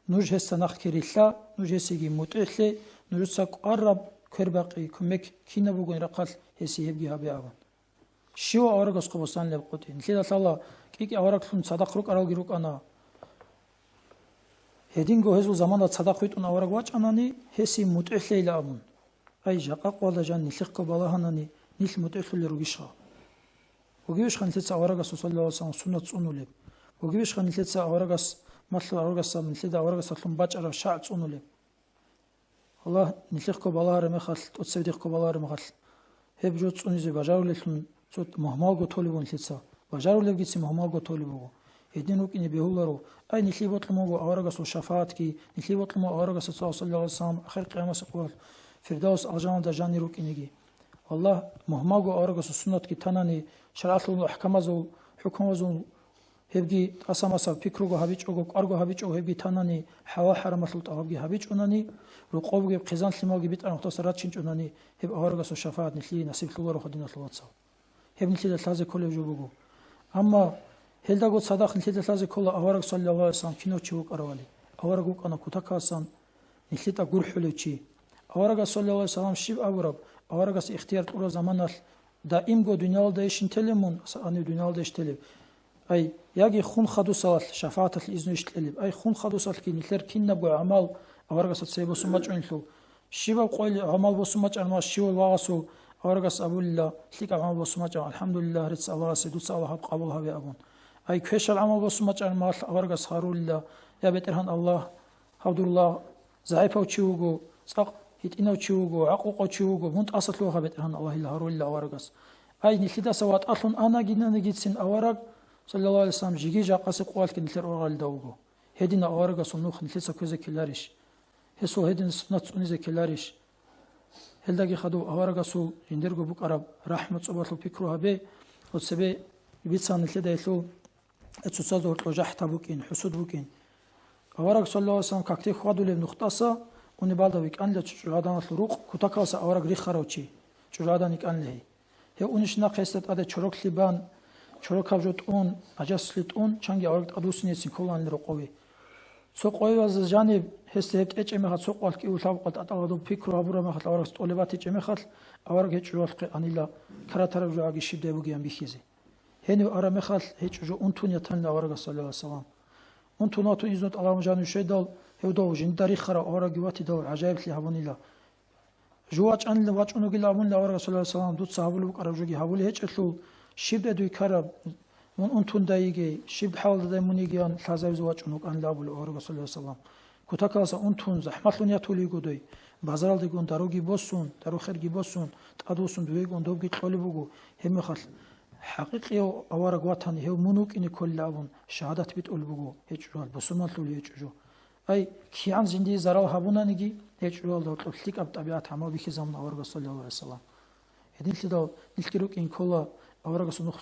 нуж гьесда нахъги рилълъа, нуж гьесиеги мутӀигӀлъе, нужеца кӀвараб квербакъи, кумек кинаб бугони рахъалъ гьесие гьебги гьабе абун. Щивав аварагасухъа босанилеб къотӀи? Нилъеда лъала кӀи-кӀи авараглъун цадахъ рукӀаралги рукӀана. Гьединго гьезул замана цадахъ витӀун авараг вачӀанани, гьесие мутӀигӀлъейила абун. Ай, жакъа къоялда жан нилъехъго балагьанани, нилъ мутӀигӀлъулел ругищха? Бугебищха нилъеца аварагасул, саллаллагьу гӀалайгьи вассалам, суннат цӀунулеб? Бугебищха нилъеца аварагас, малъул аварагасда нилъеда аварагасдалъун бачӀараб шаргӀ цӀунулеб? Аллагь нилъехъго балагьараб мехалъ, тӀоцебедихъго балагьараб мехалъ, гьеб жо цӀунизе бажарулеллъун цо мугьмалго толеб буго нилъеца. Бажарулебгицин мугьмалго толеб буго. Гьедин рукӀине бегьуларо, ай, нилъее бокьун буго аварагасул шафагӀатги, нилъее бокьун буго аварагасда цо, саллаллагьу гӀалайгьи вассалам, ахир къиямасеб къоялъ Фирдавс алжаналда жанир рукӀинеги. Аллагь, мугьмалго аварагасул суннатги танани, шаргӀалъул ахӀкамазул, хӀукмуязул гьебги тӀаса-маса пикруго гьабичӀого, кӀварго гьабичӀого гьебги танани, хӀалал-хӀарамалъул тӀалабги гьабичӀунани, рокъов бугеб хъизан-лъималги битӀараб нухдаса рачинчӀунани, гьеб аварагасул шафагӀат нилъее насиблъулароха, диналъул вацал. Гьеб нилъеда лъазе кколеб жо буго. Амма гьелдаго цадахъ нилъеда лъазе ккола авараг, саллаллагьу гӀалайгьи вассалам, кинав чи вукӀаравали. Авараг вукӀана кутакалдасан нилъеда гурхӀулев чи. Аварагас, саллаллагьу гӀалайгьи вассалам, щиб абураб? Аварагас ихтияр кьураб заманалъ даимго дуниялалдайищин телеб мун, аса гьанив дуниялалдайищ телеб? Ай, яги хун хадусалъ шафагӀаталъе изнуйищ кьелеб? Ай, хун хадусалъги нилъер кинабго гӀамал аварагасда цебе босун бачӀунелъул. Щибаб къойил гӀамал босун бачӀараб мехалъ, щивав вагъасул аварагас абулила, лъикӀаб гӀамал босун бачӀараб, «АлхӀамдулиллагь, рецц Аллагьасе, дуца, Аллагь, гьаб къабул гьабе», – абун. Ай, квешал гӀамал босун бачӀараб мехалъ аварагас гьарулила: «Я БетӀергьан Аллагь, гьав дур лагъ загӀипав чи вуго, цӀакъ гьитӀинав чи вуго, гӀакълукъав чи вуго, мун тӀасалъугьа, БетӀергьан Аллагьила», – гьарулила аварагас. Ай, нилъидаса ватӀалъун анагинанигицин авараг, саллаллагьу гӀалайгьи вассалам, жеги жакъасеб къоялъги нилъер ургъалида вуго. Гьединав аварагасул нух нилъеца кквезе ккеларищ? Гьесул гьедин суннат цӀунизе ккеларищ? Гьелдаги хадув аварагасул жиндирго букӀараб рахӀму цӀобалъул пикру гьабе, ва цебе бицан нилъеда гьелъул цоцазда гьоркьо жахӀда букӀин, хӀусуд букӀин. Авараг, саллаллагьу гӀалайгьи вассалам, какде хьвадулеб нухдаса унеб балда витӀанила чӀужугӀаданалъул рукъ, кутакалдаса авараг рихарав чи, чӀужугӀадан йикӀанила гьей. Гьев унищ нахъе гьесда тӀаде чороклъи бан, чорокаб жо тӀун, гӀажаслъи тӀун, чанги авараг тӀадвуссинецин кколанила рокъове. Цо къоялъ жаниб гьесда гьеб тӀечӀеб мехалъ, цо къоялъ кӀиго-лъабго къоялъ тӀадегӀан доб пикру гьабураб мехалъ, аварагас тӀолеб батичӀеб мехалъ, авараг гьей чӀужуялъухъе анила, каратараб жо гӀаги щибдай бугеян бихьизе. Гьенив араб мехалъ гьей чӀужу унтун ятанила аварагас, саллаллагьу гӀалайгьи вассалам. Унтун ватун изну тӀалабун жанив щведал, гьев дов жинда рихарав аварагги ватидал, гӀажаиблъи гьабунила. Жо вачӀанила, вачӀун вугила абунила аварагас, саллаллагьу гӀалайгьи вассалам, дуца гьабулеб букӀараб жоги гьабулей гьечӀелъул, щибдай дуй ккараб, мун унтундай йигей, щиб хӀалалдадай мун йигеян лъазабизе вачӀун вукӀанила абулеб аварагас, саллаллагьу гӀалайгьи вассалам. Кутакалдаса унтун, захӀмалъун ятулей йиго дой, базаралдегун даруги босун, дару-херги босун, тӀадвуссун дугейгун добги кьолеб буго, гьеб мехалъ, хӀакъикъияв авараг ватани гьев мун вукӀине кколила абун, шагьадат битӀулеб буго гьей чӀужуялъ, бусурманлъулей гьей чӀужу. Ай, кигӀан жиндие зарал гьабунаниги, гьей чӀужуялда гьоркьоб лъикӀаб тӀабигӀат гӀамал бихьизабуна аварагас, саллаллагьу гӀалайгьи вассалам. Гьединлъидал нилъги рукӀин ккола аварагасул нух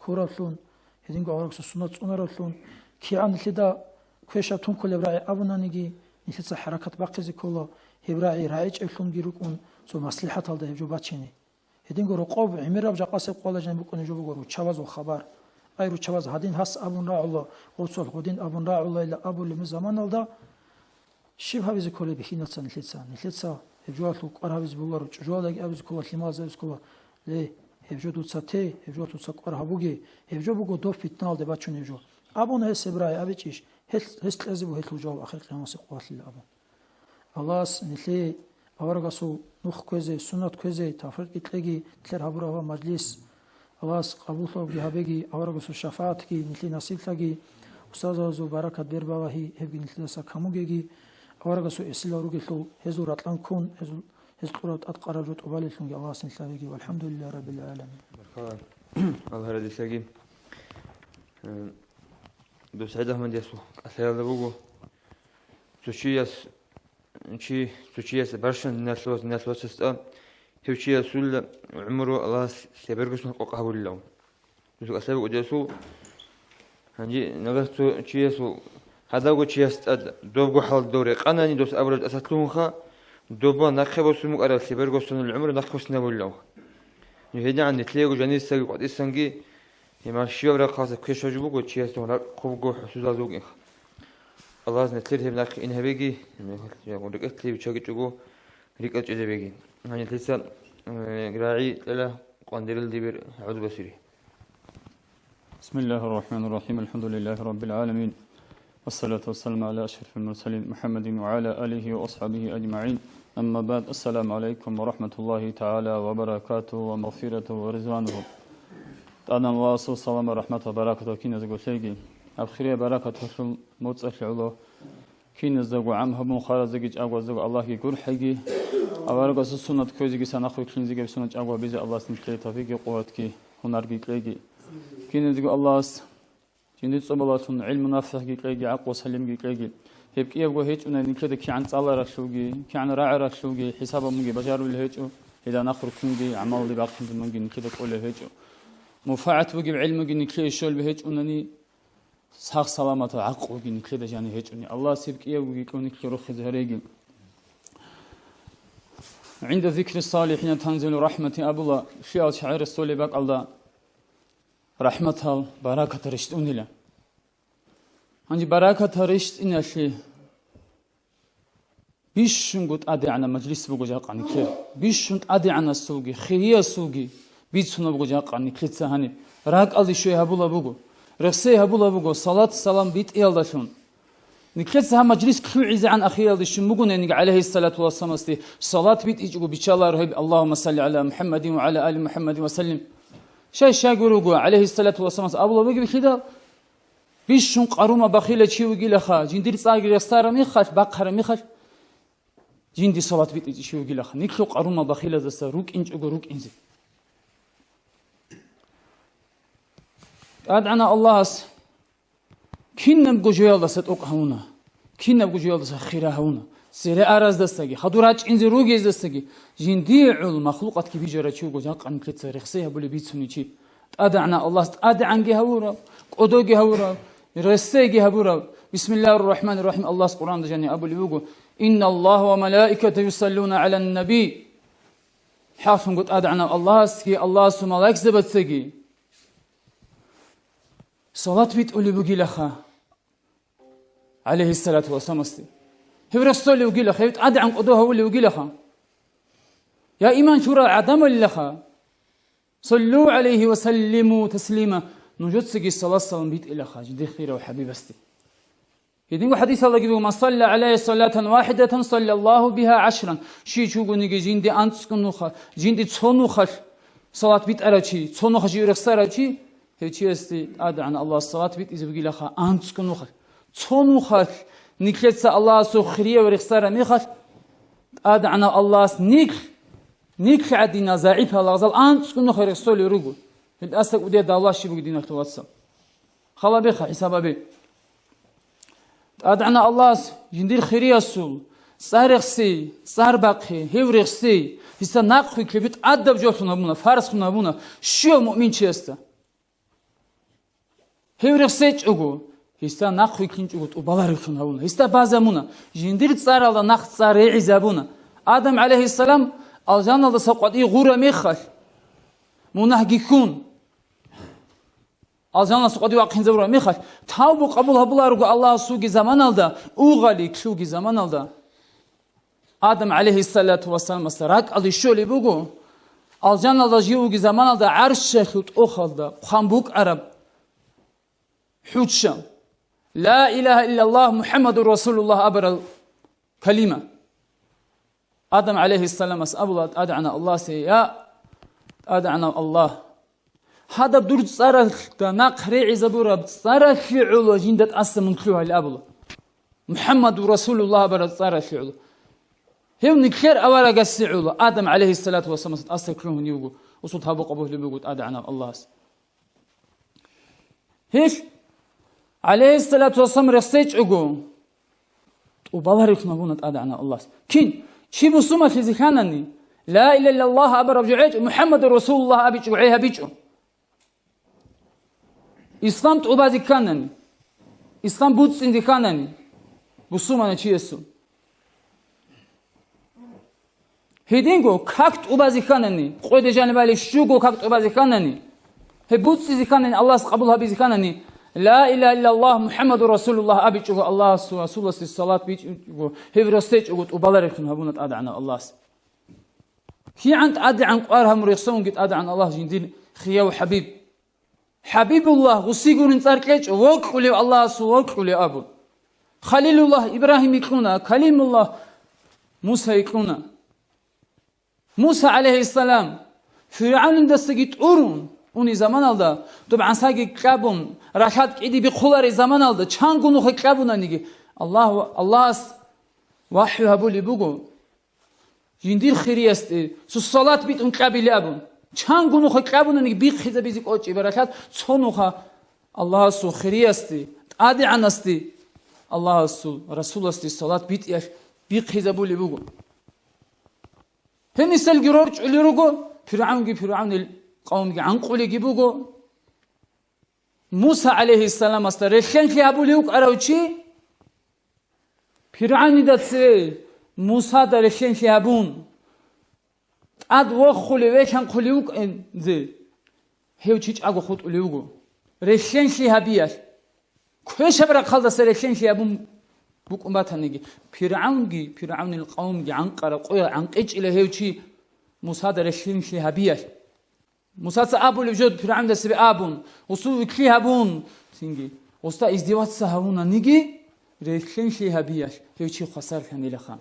ккураблъун, гьединго аварагасул суннат цӀунараблъун, кигӀан нилъеда квешаб тункулеб рагӀи абунаниги, нилъеца хӀаракат бахъизе ккола, гьеб рагӀи рагӀичӀеблъунги рукӀун цо маслихӀаталда гьеб жо бачине. Гьединго рокъоб гӀемераб жакъасеб къоялда жаниб букӀунеб жо буго руччабазул хабар. Ай, руччабаз гьадин гьас абун рагӀула, гъоцал гьудин абун рагӀулайилан абулеб заманалда, Щиб гьабизе кколеб бихьинацан нилъеца? Нилъеца гьеб жоялъул кӀвар гьабизе букӀаро, чӀужуялдаги абизе ккола, лъималазе абизе ккола. Ле, гьеб жо дуца те, гьеб жо дуца кӀвар гьабуге, гьеб жо буго дов питналде бачун гьеб жо. Абун гьес гьеб рагӀи абичӀищ, гьес, гьес кьезе буго гьелъул жаваб ахир къиямасе къоялъила абун. Аллагьас нилъее аварагасул нух кквезе, суннат кквезе тавфикъги кьеги, нилъер гьабураб мажлис Аллагьас къабуллъулги гьабеги, аварагасул шафагӀатги нилъее насиблъаги, устазазул баракат бербалагьи, гьебги нилъедаса камугеги, аварагасул эсилал ругелъул гьезул ракьан ккун, гьезул, гьез кьураб тӀадкъараб жо тӀубалеллъунги Аллагьас нилъ гьабеги. ВалхӀамдулиллагьи раббил гӀаламин. Баркала. Аллагь разилъаги. Э, дос ГӀидахӀмадиясул кӀалъаялда буго. Цо чияс, чи, цо чияс барщан диналъувас, диналъувасасда гьев чиясул гӀумру Аллагьас лъеберго сунат къокъ гьабулилав. Досул кӀалъаби кӀудиясул, гьанже нагагь цо чиясул, гьадавго чияс тӀад добго хӀалалда дов рекъанани, дос абураб тӀаса лъугьунха, доба нахъе босун букӀараб лъеберго сунал гӀумру нахъе босинабулилав. Ну, гьедигӀан нилъего жанисаги къватӀисанги, гьеб щибаб рахъалъа квешав жо буго, чиясда ракӀ хъубго хӀусузал ругинха. Аллагьас нилъер гьеб нахъе ин гьабеги, рекӀелъе биччагичӀого рикӀкӀад чӀезабеги. Гьанже нилъеца, э, рагӀи кьела къвандерил дибир гӀодобасире. بسم الله الرحمن الرحيم. الحمد لله رب العالمين. والصلاة والسلام على أشرف المرسلين محمد وعلى آله وأصحابه أجمعين. أما بعد. السلام عليكم ورحمة الله تعالى وبركاته ومغفرته ورضوانه. ТӀадегӀанасул салам ва рахӀмат ва баракат ва киназего лъеги. Аб хирияб баракат гьелъул моцӀалъе гӀоло. Киназдаго гӀам гьабун, хвараздаги чӀагояздаго Аллагьги гурхӀеги, аварагасул суннат кквезеги, санахъ вихьинзеги гьеб суннат чӀаго гьабизе Аллагьас нилъее тавфикъги, къуватги, гьунарги кьеги. Киназего Аллагьас жиндир цӀобалалъун гӀилму нафигӀги кьеги, гӀакълу салимги кьеги. Гьеб кӀиябго гьечӀунани нилъеда кигӀан цӀаларалъулги, кигӀан рагӀаралъулги хӀисаб гьабунги бажарулел гьечӀо, гьелда нахъ руккунги, гӀамалалде бахъинзабунги нилъеда кӀолел гьечӀо. МуфагӀат бугеб гӀилмуги нилъее щолеб гьечӀунани, сах-саламатал гӀакълуги нилъеда жаниб гьечӀони, Аллагьас гьеб кӀиябгоги кьун нилъ рохизе гьареги. عند ذكر الصالحين تنزل الرحمة абула, щиял чагӀи рехсолеб бакӀалда рахӀматал, баракатал рещтӀунила. Гьанже баракатал рещтӀиналъе Бищунго тӀадегӀанаб мажлис буго жакъа нилъер. Бищун тӀадегӀанасулги, хириясулги бицунеб буго жакъа нилъеца гьаниб. РакӀалде щвей гьабулеб буго. Рехсей гьабулеб буго, салат-салам битӀиялдалъун. Нилъеца гьаб мажлис лъугӀизегӀан ахиралде щун бугониги, гӀалайгьиссалату вассаламасде салат битӀичӀого биччаларо гьеб: «Аллагьумма салли гӀала МухӀаммадин ва гӀала али МухӀаммадин ва саллим». Щай-щайго руго, гӀалайгьиссалату вассаламас абулеб буго бихьидал, Бищун къарумаб бахилав чи вугилаха, жиндир цӀарги рехсараб мехалъ, бахъараб мехалъ, жинди салат битӀичӀев чи вугилаха, нилъго къарумаб бахилаздаса рукӀинчӀого рукӀинзе. ТӀадегӀанав Аллагьас кинабго жоялдаса тӀокӀ гьавуна. Кинабго жоялдаса хира гьавуна, цере араздасаги, хадур рачӀинзе ругездасаги, жиндие гӀол махлукъатги бижарав чи вуго жакъа нилъеца рехсей гьабулеб бицунев чи. ТӀадегӀанав Аллагьас тӀадегӀанги гьавурав, кӀодоги гьавурав, рехсейги гьабурав. Бисмиллагьир рахӀманир рахӀим. Аллагьас Къуръанда жани абулеб буго: «Инналлагьа ва малаикатагьу юсаллуна гӀалан наби». ХӀакълъунго ТӀадегӀанав Аллагьасги Аллагьасул малаикзабацаги салат битӀулеб бугилаха. ГӀалайгьиссалату вассаламасде. Гьев рехсолев вугилаха, гьев тӀадегӀан кӀодо гьавулев вугилаха. Я иман лъурал гӀадамалилаха, саллу гӀалайгьи ва саллиму таслима, нужецаги салат-салам битӀилаха жиндир хирав хӀабибасде. Гьединго хӀадисалдаги буго: «Ман салла гӀалайя салатан вахӀидатан, саллаллагьу бигьа гӀашран». Щив чи вугониги жинди анцӀго нухалъ, жинди цо нухалъ салат битӀарав чи, цо нухалъ жив рехсарав чи, Гьев чиясде ТӀадегӀанав Аллагьас салат битӀизе бугилаха анцӀго нухалъ. Цо нухалъ нилъеца Аллагьасул хирияв рехсараб мехалъ, ТӀадегӀанав Аллагьас нилъ, нилъ гӀадинал загӀипал лагъзал анцӀго нухалъ рехсолел руго. Гьеб тӀаса кӀудияб давла щиб буго, диналъул вацал? Халабеха, хӀисабабе. ТӀадегӀанав Аллагьас жиндир хириясул цӀар рехсей, цӀар бахъе, гьев рехсей, гьесда нахъвилълъи тӀадаб жолъун гьабуна, фарзлъун гьабуна щивав муъминчиясда. Гьев рехсечӀого, гьесда нахъвилълъинчӀого тӀубаларевлъун гьавуна, гьесда базамуна, жиндир цӀаралда нахъ цӀар регӀизабуна. Адам гӀалайгьиссалам алжаналдаса къватӀибе гъураб мехалъ, мунагьги хьун, Алжаналъ къватӀив вахъинзабураб мехалъ, тавбу къабул гьабуларого Аллагьасулги заманалда, угъали лъуги заманалда, Адам гӀалайгьиссалату вассаламасда ракӀалде щолеб буго, алжаналда жив вугеб заманалда гӀарщалъул тӀохалда хъван букӀараб хӀучча, «Ла илагьа иллаллагь, МухӀаммадур Расулуллагь» абурал калима. Адам гӀалайгьиссаламас абула ТӀадегӀанав Аллагьасе: «Я ТӀадегӀанав Аллагь, гьадаб дур цӀаралда нахъ регӀизабураб цӀаралъе гӀоло жинда тӀаса мун лъугьайилан», абула. «МухӀаммадур Расулуллагь» абураб цӀаралъе гӀоло. Гьев нилъер аварагасе гӀоло, Адам гӀалайгьиссалату вассаламас тӀаса лъугьунев вуго, гьесул тавбу къабул гьабулеб буго ТӀадегӀанав Аллагьас. Гьелъ, гӀалайгьиссалату вассалам, рехсечӀого, тӀубаларевлъун гьабуна ТӀадегӀанав Аллагьас. Кин? Чи бусумалъизе хьанани, «Ла илагьа иллаллагь» абураб жо гьечӀо, «МухӀаммадур Расулуллагь» абичӀого гӀей гьабичӀо. Ислам тӀубазе кканани, ислам буцӀцӀизе кканани, бусумана чиясул. Гьединго как тӀубазе хьанани, къоялда жаниб балеб щуго как тӀубазе хьанани, гьеб буцӀцӀизе хьанани, Аллагьас къабул гьабизе хьанани, «Ла илагьа иллаллагь, МухӀаммадур Расулуллагь» абичӀого, Аллагьасул Расуласде салат бичӀчӀого, гьев рехсечӀого, тӀубаларевлъун гьабуна ТӀадегӀанав Аллагьас. КигӀан тӀадегӀан къвар гьабун рехсавунги ТӀадегӀанав Аллагь жиндир хирияв ХӀабиб. ХӀабибуллагь, гъуси гурин цӀар кьечӀо, вокьулев Аллагьасул вокьулев абун. Халилуллагь Ибрагьим йикьуна, Калимуллагь Муса йикьуна. Муса гӀалайгьиссалам, ФиргӀавнидасаги тӀурун унеб заманалда, доб гӀасаги кьабун, ралъад кӀиде бихъулареб заманалда, чанго нухалъ кьабунаниги, Аллагь-, Аллагьас вахӀю гьабулеб буго. Жиндир хириясде цо салат битӀун кьабилеб абун, чанго нухалъ кьабунаниги бихъизабизе кӀочӀеб ралъад, цо нухалъ Аллагьасул хириясде, ТӀадегӀанасде, Аллагьасул Расуласде салат битӀиялъ бихъизабулеб буго. Гьеб мисалги рорчӀулел руго, ФиргӀавнги ФиргӀавнил къавмги гӀанкъулебги буго. Муса гӀалайгьиссаламасда релълъенлъи гьабулев вукӀарав чи, ФиргӀавнида цеве Мусада релълъенлъи гьабун, тӀад вохулев, велъанхъулев вукӀинзе, гьев чи чӀаго хутӀулев вуго. Релълъенлъи гьабиялъ, квешаб рахъалдаса релълъенлъи гьабун букӀун батаниги, ФиргӀавнги ФиргӀавнил къавмги гӀанкъараб къоялъ гӀанкъичӀила гьев чи Мусада релълъенлъи гьабиялъ. Мусаца абулеб жо ФиргӀавнидасаби абун, гъусул вилълъи гьабун, цинги гъусда издеваться гьабунаниги, релълъенлъи гьабиялъ гьев чи хвасарлъанилаха.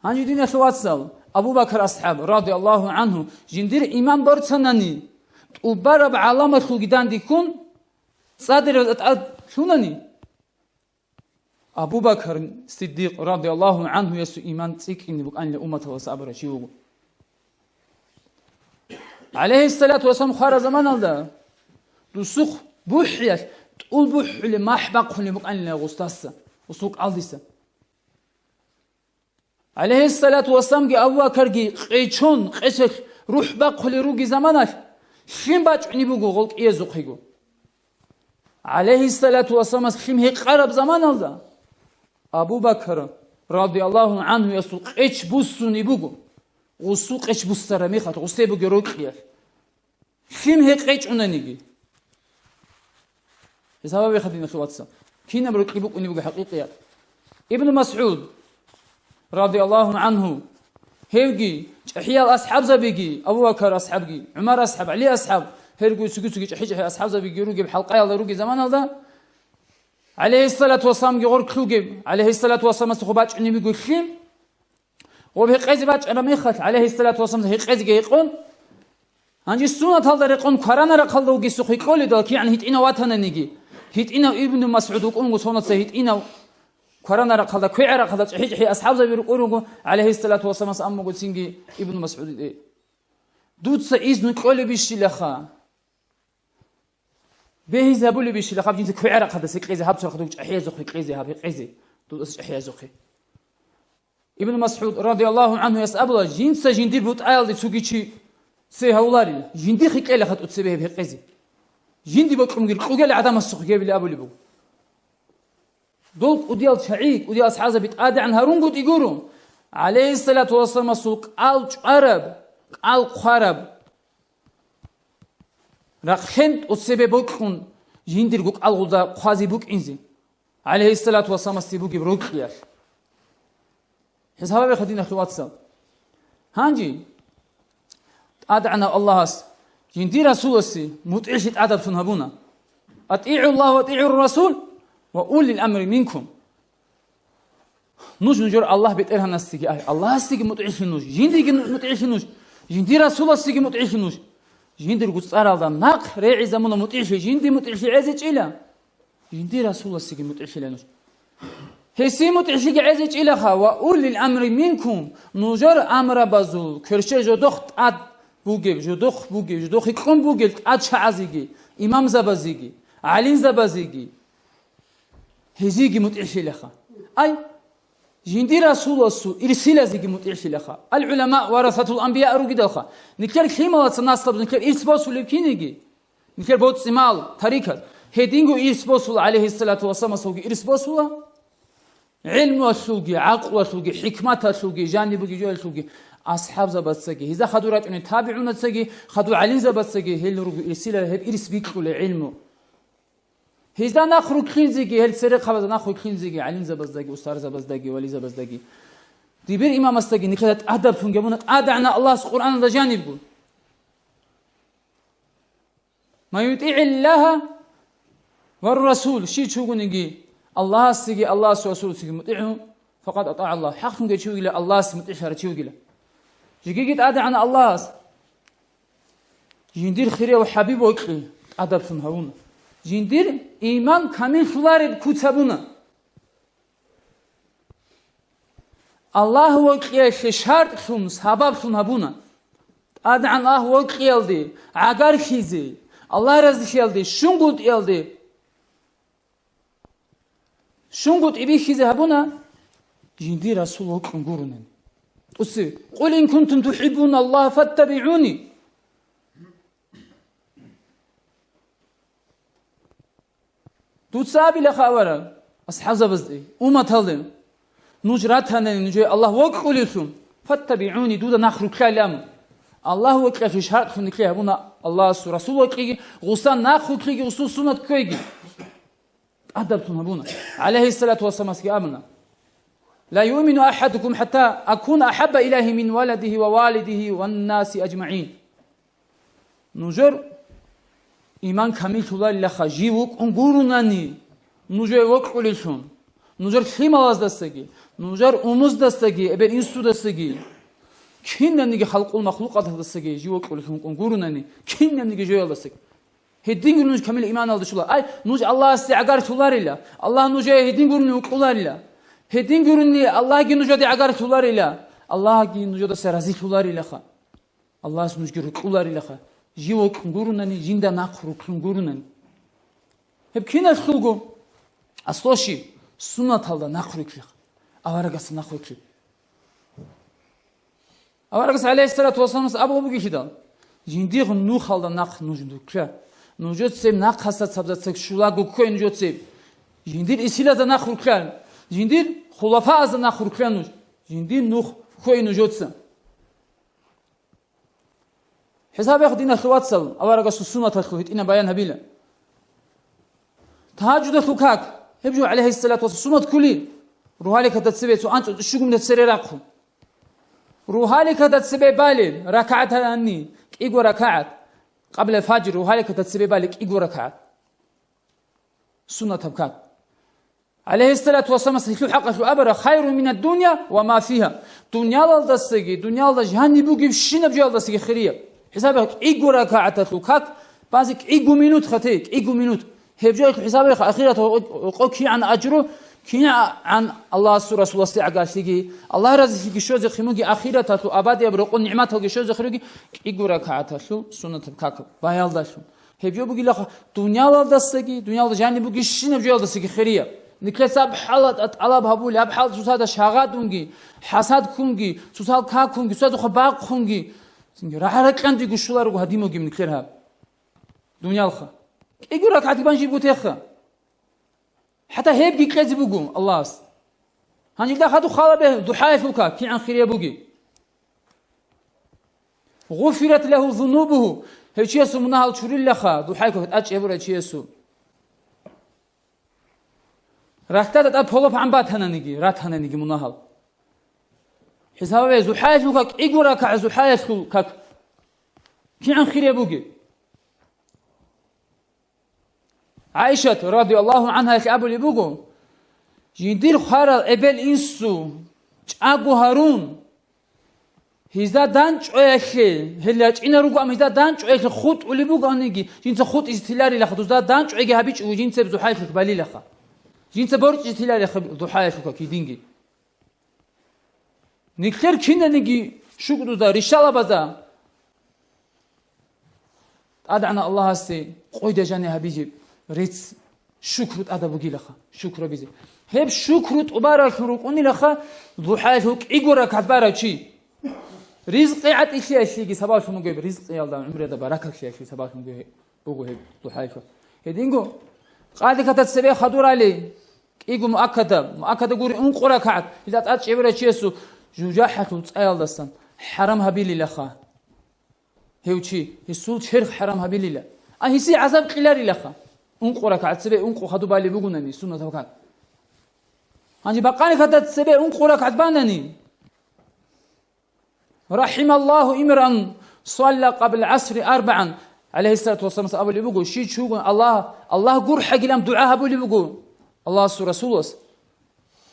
Гьанже, диналъул вацал, Абу Бакр асхӀаб, радияллагьу гӀангьу, жиндир иман борцанани, тӀубараб гӀаламалъулги дандеккун, цӀадираб тӀад лъунани, Абу Бакр Сиддикъ, радияллагьу гӀангьуясул иман цӀикӀкӀине букӀанила умматалдаса абурав чи вуго. ГӀалайгьиссалату вассалам хвараб заманалда дусухъ бухӀиялъ тӀул бухӀулеб махӀ бахъулеб букӀанила гъусдаса, гъусул кӀалдиса. ГӀалайгьиссалату вассаламги Абу Бакарги къечон, къечалъ рухӀ бахъулел ругел заманалъ, лъим бачӀунеб буго гъол кӀиязухъего. ГӀалайгьиссалату вассаламас лъим гьекъараб заманалда Абу Бакар, радияллагьу гӀангьуясул, къеч буссунеб буго, гъусул къеч буссараб мехалъ, гъусеб бугеб рокьиялъ. Лъим гьекъечӀунаниги. Гьесабабиха, диналъул вацал, кинаб рокьи букӀунеб буго хӀакъикъияб. Ибн МасгӀуд, радияллагьу гӀангьу, гьевги, чӀахӀиял асхӀабзабиги, Абу Бакар асхӀабги, ГӀумар асхӀаб, ГӀали асхӀаб, гьергуги цоги-цоги чӀахӀи-чӀахӀи асхӀабзабиги ругеб хӀалкъаялда ругел заманалда, гӀалайгьиссалату вассаламги гъоркь лъугеб, гӀалайгьиссалату вассаламасда хъубачӀунеб буго лъим, Гъоб гьекъезе бачӀараб мехалъ, гӀалайгьиссалату вассалам, гьекъезеги гьекъон, гьанже суннаталда рекъон кваранарахъалда вугесухъе кколидал, кигӀан гьитӀинав ватананиги, гьитӀинав Ибну МасгӀуд вукӀун вуго сонаца, гьитӀинав кваранарахъалда, квегӀарахъалда чӀахӀи-чӀахӀи асхӀабзаби рукӀун руго, гӀалайгьиссалату вассаламас аммаго цинги Ибну МасгӀуд, дуца изну кьолебищилаха? Бегьизабулебищила гьаб жинца квегӀарахъалдаса кьезе, гьаб цо рахъ дуг чӀахӀиязухъе кьезе, гьаб гьекъезе, дудаса чӀахӀиязухъе? Ибн МасгӀуд, радияллагьу гӀангьуяс, абула, жинца жиндир бутӀаялде цоги чи цей гьавуларила, жиндихъе кьела хатӀу цебе гьеб гьекъезе. Жинди бокьунгир кьугел гӀадамасухъ гьебили абулеб буго. Дол кӀудиял чагӀи, кӀудиял асхӀабзаби тӀадегӀан гьарунгутӀи гуро, гӀалайгьиссалату вассаламасул кӀал чӀвараб, кӀал хъвараб. Рахъен тӀоцебе бокьун жиндирго кӀалгъуда хъвазе букӀинзе, гӀалайгьиссалату вассаламасде бугеб рокьиялъ. ХӀисаб гьабеха, диналъул вацал. Гьанже ТӀадегӀанав Аллагьас жиндир Расуласе мутӀигӀлъи тӀадаблъун гьабуна: «АтӀигӀу Аллагь ва атӀигӀур Расул ва улил амри минкум». Нуж нужер Аллагь БетӀергьанасдеги, ай, Аллагьасдеги мутӀигӀлъи нуж, жиндиги ну-, мутӀигӀлъи нуж, жиндир Расуласдеги мутӀигӀлъи нуж. Жиндирго цӀаралда нахъ регӀизабуна мутӀигӀлъи, жинди мутӀигӀлъи гӀезечӀила, жиндир Расуласдеги мутӀигӀлъила нуж. Гьесие мутӀигӀлъиги гӀезечӀилаха, ва улил амри минкум, нужер амрабазул кверщел жодохъ тӀад бугеб, жодохъ бугеб, жодохъе кьун бугел тӀад чагӀазеги, имамзабазеги, гӀалимзабазеги. Гьезиеги мутӀигӀлъилаха. Ай, жиндир Расуласул ирсилазеги мутӀигӀлъилаха. Ал-гӀуламаъ варасатул анбияъ ругидалха, никер лъималаца наслаб, никер ирс босулеб кинеги, никер боцӀи-мал, тарикат. Гьединго ирс босула, гӀалайгьиссалату вассаламасулги ирс босула. ГӀилмуялъулги, гӀакълуялъулги, хӀикматалъулги, жаниб буги жоялъулги асхӀабзабацаги, гьезда хадур рачӀунел табигӀунацаги, хадур гӀалимзабацаги, гьел руго ирсилал гьеб ирс бикьулел гӀилму. Гьезда нахъ рукълъинзеги, гьел церехъабазда нахъ рукълъинзеги, гӀалимзабаздаги, устарзабаздаги, вализабаздаги, дибир имамасдаги нилъеда тӀадаблъун гьабуна ТӀадегӀанав Аллагьас Къуръаналда жанибго: «Ман ютӀигӀиллагьа ва расул», щив чи вугониги, Аллагьасеги Аллагьасул Расуласеги мутӀигӀ вун, «факъад атӀагӀа Аллагь», хӀакълъунги чи вугила, Аллагьасе мутӀигӀлъарав чи вугила. Жеги ТӀадегӀанав Аллагьас жиндир хирияв ХӀабиб вокьи тӀадаблъун гьавуна. Жиндир иман камиллъулареб куц гьабуна. Аллагь вокьиялъе шартӀлъун, сабаблъун гьабуна. ТӀадегӀан Аллагь вокьиялде, гӀагарлъизе, Аллагь разилъиялде, щунгутӀиялде, щунгутӀи бихьизе гьабуна, жиндир Расул вокьун гурунани. ТӀуси: «Къул ин кунтум тухӀиббуна Аллагь, фаттабигӀуни». Дуца абила хабарал асхӀабзабазде, умматалде: «Нуж ратанани нужее Аллагь вокьулевлъун, фаттабигӀуни, дуда нахъ руккайилан». Аллагь вокьиялъе шартӀлъун нилъее гьабуна Аллагьасул Расул вокьиги, гъусан нахъ руккиги, гъусул суннат кквеги. ТӀадаблъун гьабуна. ГӀалайгьиссалату вассаламасги абуна: «Ла юмину ахӀадукум хӀатта акуна ахӀабба илайгьи мин валадигьи ва валидигьи ван наси ажмагӀин». Нужер иман камиллъуларилаха, жив вукӀун гурунани, нужее вокьулеллъун, нужер лъималаздасаги, нужер умуздасаги, эбел-инсудасаги, кинабниги халкъул махлукъаталдасаги жив вокьулеллъун вукӀун гурунани, кинабниги жоялдасаги. Гьедин гурун нуж камил иманалда щула. Ай, нуж Аллагьасде гӀагарлъуларила, Аллагь нужее гьедин гурони вукьуларила. Гьедин гурони Аллагьги нужеде гӀагарлъуларила, Аллагьги нужедаса разилъуларилаха. Аллагьас нужги рукьуларилаха, жив вокьун гурунани, жинда нахъ рукьун гурунани. Гьеб киналъулго? Аслощи, суннаталда нахъ рукьиха, аварагасда нахъ рукьи. Аварагас, гӀалайгьиссалату вассаламас, абулеб бугелъидал: «Жиндир нухалда нахъ нуж рукьа. Нужецеб нахъаса цабзацаг щулаго кквей нужецеб. Жиндир исилазда нахъ рукьа. Жиндир хулафаазда нахъ рукьа нуж. Жиндир нух кквей нужеца». ХӀисаб гьабеха, диналъул вацал, аварагасул суннаталъул гьитӀинаб баян гьабила. Тагьажудалъул как, гьеб жо гӀалайгьиссалату вассалам суннат кколи, рогьалихъада цебе цо анцӀу щугумда цере рахъун. Рогьалихъада цебе балел ракагӀаталъани, кӀиго ракагӀат, къабла фажр, рогьалихъада цебе балел кӀиго ракагӀат. Суннатаб как. ГӀалайгьиссалату вассаламас гьелъул хӀакъалъулъ абара: «Хайрун минад дунья ва ма фигьа». Дунялалдасаги, дунялалда жаниб бугебщинаб жоялдасаги хирияб. ХӀисабе кӀиго ракагӀаталъул как базе кӀиго минут хатей, кӀиго минут. Гьеб жоялъул хӀисабе ахират гьоркьо кигӀан ажру, кигӀан Аллагьасул Расуласде гӀагарлъиги, Аллагь разилъиги щозе химуги, ахираталъул абадияб рокъо нигӀматалги щозе хируги, кӀиго ракагӀаталъул суннатаб как баялдалъун. Гьеб жо бугилаха, дунялалдасаги, дунялда жаниб бугебщинаб жоялдасаги хирияб. Никеца аб хӀалат тӀалаб гьабули, аб хӀалат цоцазда шагъадунги, хӀасад ккунги, цоцал какунги, цоцазухъа бахъунги, рагӀа-ракьанде гушуларого гьадин бугеб никер гьаб. Дуниялха. КӀиго ракагӀат бан жиб бутеха. ХӀатта гьебги кьезе буго Аллагьас. Гьанжелда хадуб хала бе духӀаялъулха, кигӀан хирияб бугеб. «Гъуфират лагьу зунубугьу». Гьев чиясул мунагьал чурилаха, духӀайкуха тӀачӀебурай чиясул. Рахьдада тӀад полопгӀан батананиги, ратананиги мунагьал. ХӀисабе, зухӀаялъул как, кӀиго ракагӀ зухӀаялъул как кигӀан хире бугеб? ГӀайшат, радияллагьу гӀангьаялъ, абулеб буго: «Жиндир хварал эбел-инсу чӀаго гьарун, гьезда данчӀваялъе, гьел ячӀина ругоан гьезда данчӀваялъе хутӀулеб бугониги, жинца хутӀизе тиларилаха, дузда данчӀвайги гьабичӀого жинца зухӀаялъулъ балилаха. Жинца борчӀизе тиларилаха зухӀаялъулъ как гьединги». Нилъер кинаниги щукӀрузда, ришалабазда ТӀадегӀанав Аллагьасде къойда жани гьабизе рецц, шукру тӀада бугилаха, шукру гьабизе. Гьеб шукру тӀубаралъун рукӀунилаха, духӀаялъул кӀиго ракагӀат барав чи. Ризкъи гӀатӀилъиялъеги сабаблъун бугеб, ризкъиялда, гӀумруялда баракатлъиялъе сабаблъун буго гьеб духӀаялъул. Гьединго, къаде ката цебе хадурали, кӀиго муаккада, муаккада гури ункъо ракагӀат, гьелда тӀад чӀебурай чиясул жужахӀалъул цӀаялдасан хӀарам гьабилилаха. Гьев чи, гьесул черх хӀарам гьабилила. А гьесие гӀазаб кьеларилаха. Ункъо ракагӀат цебе ункъо хадуб балеб бугунани, суннат ракагӀат. Гьанже бакъани ката цебе ункъо ракагӀат банани. «РахӀималлагьу имраан салла къабла гӀасри арбагӀан», гӀалайгьиссалату вассаламас абулеб буго, щив чи вугони Аллагь, Аллагь гурхӀагилан дугӀа гьабулеб буго Аллагьасул Расулас.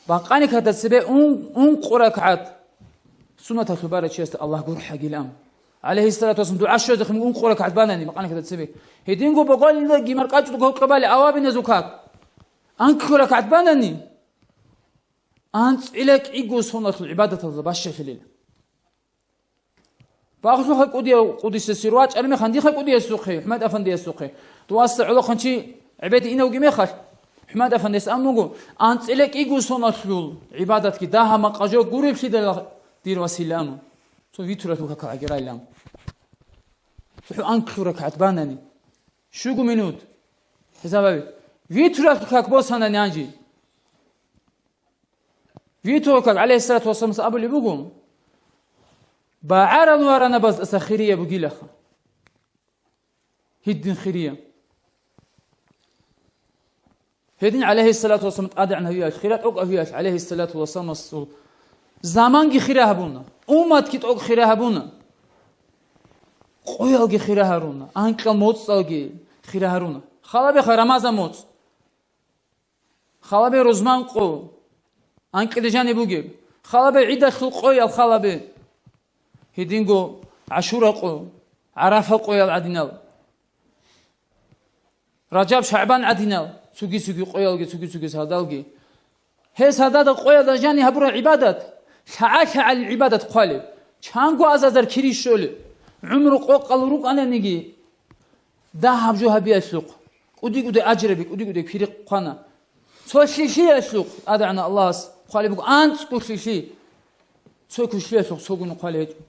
Бакъани ката цебе ун-, ункъо ракагӀат суннаталъул барав чиясда Аллагь гурхӀагилан. ГӀалайгьиссалату вассалам дугӀа щвезехъин ункъо ракагӀат банани, бакъани ката цебе. Гьединго боголидаги маркӀачӀудго гьоркьоб бали авабиназул как. Анкьго ракагӀат банани, анцӀила кӀиго соналъул гӀибадаталда бащалъилила. Багълъуха кӀудияв къудиса сир вачӀараб мехалъ, диха кӀудиясухъе, ХӀумад-Афандиясухъе. Дуаса гӀолохъанчи гӀебеде инавги мехалъ, ХӀумад-Афандияс ан буго, анцӀила кӀиго соналъул гӀибадатги дагьа-макъа жо гуревлъидал дир василану. Цо витралъул какал гӀагирайилан. ЦохӀо анкьго ракагӀат банани, щуго минут. ХӀисабаби. Витралъул как босанани анжи. Витого как, гӀалайгьиссалату вассаламас абулеб буго, багӀарал варанабаздаса хирияб бугилаха. Гьедин хирияб. Гьедин гӀалайгьиссалату вассалам тӀадегӀан гьавиялъ, хира тӀокӀ гьавиялъ гӀалайгьиссалату вассаламасул заманги хира гьабуна, умматги тӀокӀ хира гьабуна, къоялги хира гьаруна, анкьал моцӀалги хира гьаруна. Халабеха Рамазан моцӀ. Халабе рузман къо, анкьиде жаниб бугеб. Халабе гӀидалъул къоял халабе. Гьединго ГӀашура къо, ГӀарафа къоял гӀадинал. Ражаб, ШагӀбан гӀадинал, цуги-цуги къоялги, цуги-цуги сардалги. Гьес гьадада къоялда жани гьабурал гӀибадат, лъагӀа-лъагӀалил гӀибадат хъвалеб. Чанго азазар кири щолеб. ГӀумру къокъал рукӀананиги, дагьаб жо гьабиялъухъ, кӀуди-кӀуди ажраби, кӀуди-кӀуди кири хъвана. Цо лъилъиялъухъ, ТӀадегӀанав Аллагьас хъвалеб буго анцӀго лъилъи, цо кушлъиялъухъ цогун хъвалеб гьечӀо.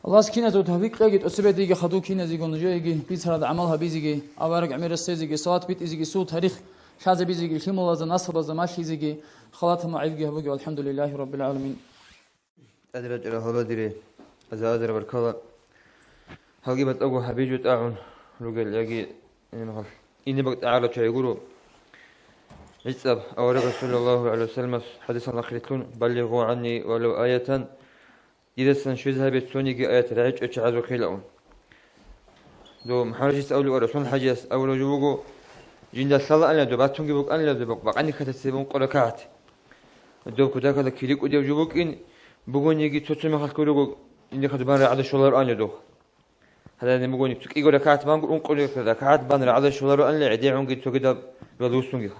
Аллагьас киназул тавфикъ кьеги, тӀоцебе диги хадув киназего нужееги, бицаралда гӀамал гьабизеги, авараг гӀемерас цезеги, салат битӀизеги, сул тарих лъазабизеги, лъималазда, насабазда малъизеги, халатал магӀилги гьабуги, валхӀамдулиллагьи раббил гӀаламин. ТӀаде рачӀарал гьалбадире, аза-азар баркала. Гьалги батӀаго гьабижу тӀагӀун ругел яги инеб тӀагӀарал чагӀи гуро. ГӀицӀаб аварагас, саллаллагьу гӀалайгьи вассаламас, хӀадисан ахирлъун: «Баллигъу гӀанни валав аятан», дидасан щвез гьабе цониги аят рагӀичӀо чагӀазухъилаун. Дов МухӀаммад-хӀажияс абулев ва Расул-хӀажияс абулев жо буго, жинда лъалаанила доб батунги букӀанила доб бакъанихъатаб цебе ункъо ракагӀат. Доб кутакалда кири кӀудияб жо букӀин бугониги, цо-цо мехалъ гурого, индихъа дубан рагӀада щолароанила дов. Гьадин бугони, цо кӀиго ракагӀат бангур, ункъо ракагӀат бан рагӀада щолароанила гӀедегӀунги цогидал валуссунги.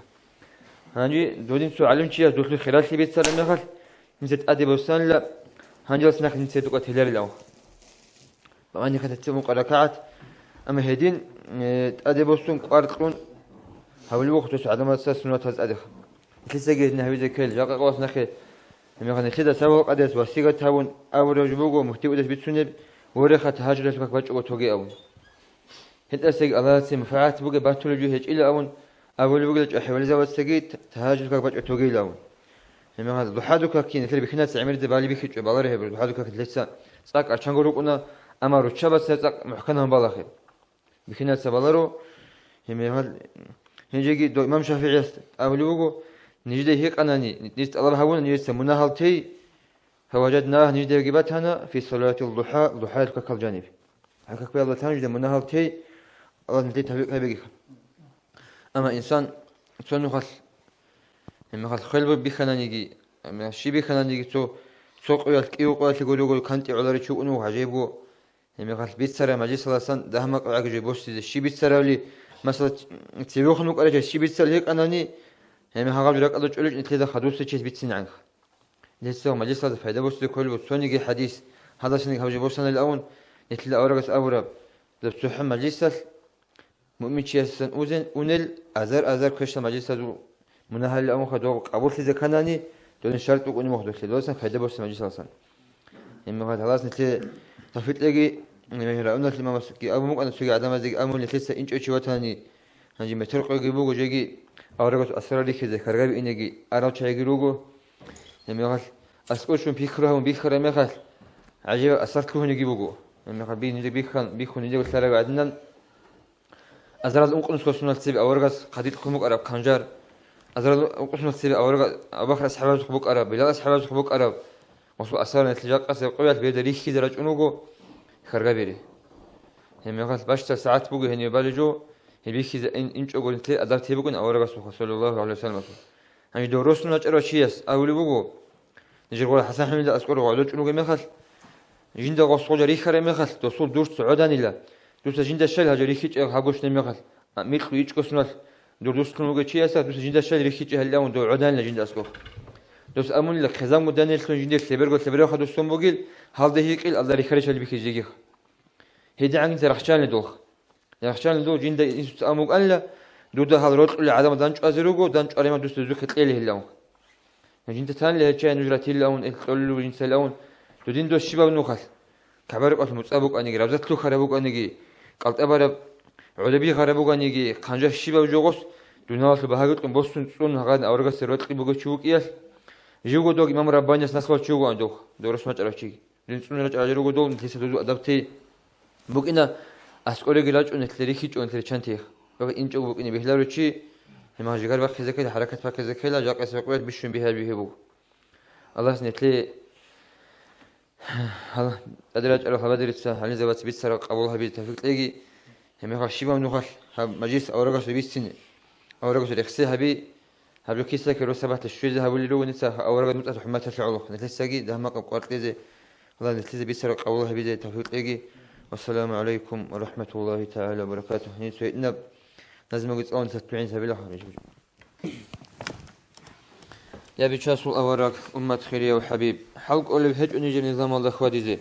Гьанже додин цо гӀалимчияс дулъул хиралъи бицараб мехалъ, гьинца тӀаде босанила, гьанжелас нахъ гьинца дукӀа теларилан. Багъани хатацин ункъо ракагӀат, амма гьедин, э, тӀаде босун кӀвар кьун гьавулев вухтус гӀадамаца суннатаз тӀадеха. Нилъецаги гьедин гьавизе ккел, жакъа къоялъ нахъе, гьебмехалъ нилъеда сабаб къадияс васигат гьавун, абураб жо буго, муфти удас бицунеб, вореха тагьажудалъ как бачӀого тоге абун. ГьитӀасеги Аллагьасе манфагӀат бугеб батулеб жо гьечӀила абун, абулеб бугила чӀахӀи вализавацаги та-, тагьажудалъ как бачӀого тогейилан. Гьебмехалъ духӀадухъ какин, нилъер бихьинаца гӀемерида бали бихьичӀо, баларо гьеб духӀадухъ какин нилъеца цӀакъ арчанго рукӀуна, амма руччабаца цӀакъ мухӀканаб балахъе. Бихьинаца баларо, гьебмехалъ, гьенжеги дов имам ШафигӀияс абулеб буго, нижеда гьикъанани, ниж тӀалаб гьабуна нижеца мунагьал тей, فوجدناه, нижедаги батана, في صلاة الضحى, духӀаялъул какал жаниб. Гьеб какбиялда батана нижеда мунагьал тей, Аллагьас нилъее тавфикъ гьабегиха. Амма инсан цо нухалъ, гьебмехалъ хвел бихьананиги, гьебмехалъ щиб бихьананиги цо, цо къоялъ, кӀиго къоялъе гурого кантӀи гӀоларичи вукӀун вуго гӀажаибго. Гьебмехалъ бицараб мажлисаласан дагьмакъ гӀаги жо босизе щиб бицарабли, масала, цевехун вукӀарай жо щиб бицарал гьикъанани, гьебмехалъ гьаб жо ракӀалда чӀоличӀ нилъеда хадусев чияс бицинегӀанха. Нилъеца мажлисалда пайда босизе кколеб цониги хӀадис, гьадасаниги гьаб жо босанали авун, нилъеда аварагас абураб, доб цохӀо мажлисалъ, Муъминчиясдасан узен унел азар-азар квешлъа мажлисазул мунагьалил амуха дов къабуллъизе кканани, донин шартӀ букӀунеб мух долъе, додасан пайда босе мажлисаласан. Гьебмехалъ гьалас нилъе тавфикъ кьеги, Рауналъ имамасги абун букӀана, цоги гӀадамазеги абун, нилъеца инчӀев чи ватани, гьанже метер къоги буго, жеги аварагас асарал рихьизе, хьаргаби инеги арал чагӀиги руго. Гьебмехалъ аскӀор щун пикру гьабун бихьараб мехалъ, гӀажибаб асар лъугьунеги буго. Гьебмехалъ би ниле бихьан, бихьун нилего лъарав гӀадинан, Азарал ункънусго соналъ цебе аварагас хъадилъ хъун букӀараб канжар, азарал ункънусго соналъ цебе аварага-, Абу Бакр асхӀабазухъ букӀараб, Билал асхӀабазухъ букӀараб, гъосул асар нилъ жакъасеб къоялъ берда рихьизе рачӀун вуго, хьаргабири. Гьебмехалъ бащдаб сагӀат буго гьениб балеб жо, гьеб бихьизе ин-, инчӀого нилъее адаб тей букӀин аварагасухъа, саллаллагьу гӀалайгьи вассаламасухъа. Гьанже дов росун рачӀарав чияс абулеб буго, нижер гъола ХӀасан хӀамилда аскӀор гъодо чӀунуги мехалъ, жинда гъосгъо жо рихьараб мехалъ, досул дурц гӀоданила. Дуца жинда щай гьажо рихьичӀеб гьагошнаб мехалъ, а, микьу ичӀго соналъ дур дурцлъун вугев чиясда дуца жинда щай рихьичӀеб гьалилан дов гӀоданила жинда аскӀор. Дос амунила, хъизан муданилъун жинде лъеберго лъеберабха дуссун бугил, гьалда гьикъил, алда рихьаричали бихьизе жигиха. ГьедигӀанги рахчанила дулх. Яхчанлъул жинда инсуца амукӀанила, дуда гьал рокьулел гӀадамал данчӀвазе руго, данчӀварай ман дуца дузухъе кьелихьилавун. Жинда танила гьечӀай нуж ратилавун, ил кьолел руго жинцайилавун, дудин дос щибаб нухалъ? КагӀба рукъалъ муцӀа букӀаниги, рабзат лъухьараб букӀаниги, къалтӀа бараб гӀолеб бигъараб буганиги, хъанжа щибаб жо гъос, дуниялалъул багьаги кьун босун цӀун гьагъан аварагасде рокьи бугев чи вукӀиялъ, живго дог имам Раббаниялъ наслугьав чи вугоан дох, дов росун рачӀарав чиги. Дин цӀуне рачӀарал руго дол нилъеца дозул адаб тей букӀина, аскӀореги рачӀун нилъер рихьичӀо нилъер чантиех. Ва инчӀого букӀине бихьуларев чи, гьемал жигар бахъизе ккела, хӀаракат бахъизе ккела, жакъасеб къоялъ бищун бигьа-, бигьа буго. Аллагьас нилъее гьал-, тӀаде рачӀарал хабадерица гьалинзабац бицараб къабул гьабизе тавфикъ кьеги, гьебмехалъ щибаб нухалъ гьаб мажлис аварагасул бицине, аварагасул рехсей гьаби, Гьаб жо киса-киро сабатда щвезе гьабулел руго дица аварагас муцӀалъ хӀурматалъе гӀолохъ, нилъецаги дагьмакъаб къваркьезе, Аллагь нилъезе бицараб къабул гьабизе тавфикъ кьеги. Вассаламу гӀалайкум ва рахӀматуллагьи тагӀала ва баракатугь. Гьениб цо гьитӀинаб назмуги цӀалун лъалъугӀин гьабила гьаб. Я бичасул авараг, уммат хирияв хӀабиб, хӀал кӀолеб гьечӀо нижер низамалда хьвадизе.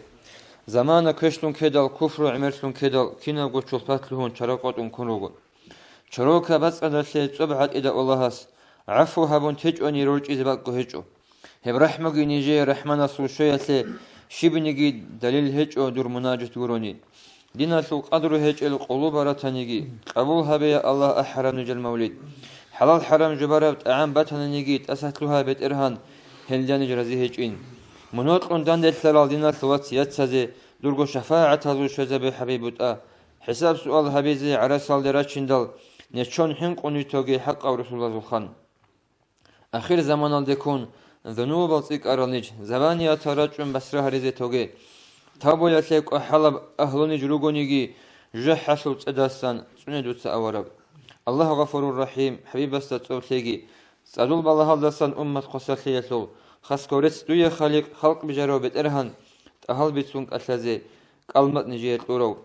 Замана квешлъун ккедал, куфру гӀемерлъун ккедал, кинабго чолпат лъугьун чара къотӀун ккун руго. Чорока бацӀцӀадалъе цӀоб гьатӀида Аллагьас, гӀафу гьабун течӀони рорчӀизе бакӀго гьечӀо. Гьеб рахӀмуги нижее РахӀманасул щвеялъе щибниги далил гьечӀо дур мунажат гурони. Диналъул къадру гьечӀел къулуба ратаниги, къабул гьабе, я Аллагь, ахӀараб нижер мавлид. ХӀалал-хӀарам жубараб тӀагӀам батаниги, тӀаса лъугьа, БетӀергьан, гьелда ниж рази гьечӀин. Мунокьун данделъарал диналъул вац-яцазе дурго шафагӀатазул щвезабе, ХӀабиб, бутӀа. ХӀисаб-суал гьабизе гӀарасалде рачиндал, нечон хӀинкъун витоге, хӀакъав Расулазул хан. Ахир заманалдеккун зунубал цӀикӀкӀарал ниж, забаниятал рачӀун басра гьаризе тоге. Тавбуялъе кӀвахӀалаб агьлу ниж ругониги, жужахӀалъул цӀедасан цӀуне дуца авараг. Аллагь Гъафурур Рахим, ХӀабибасда цӀоб лъеги, цӀадул балагьалдасан уммат хвасарлъиялъул, хасго рецц дуе, Халикъ, халкъ бижарав БетӀергьан, тӀагьал бицун кӀалъазе, кӀалмакъ нижее кьурав.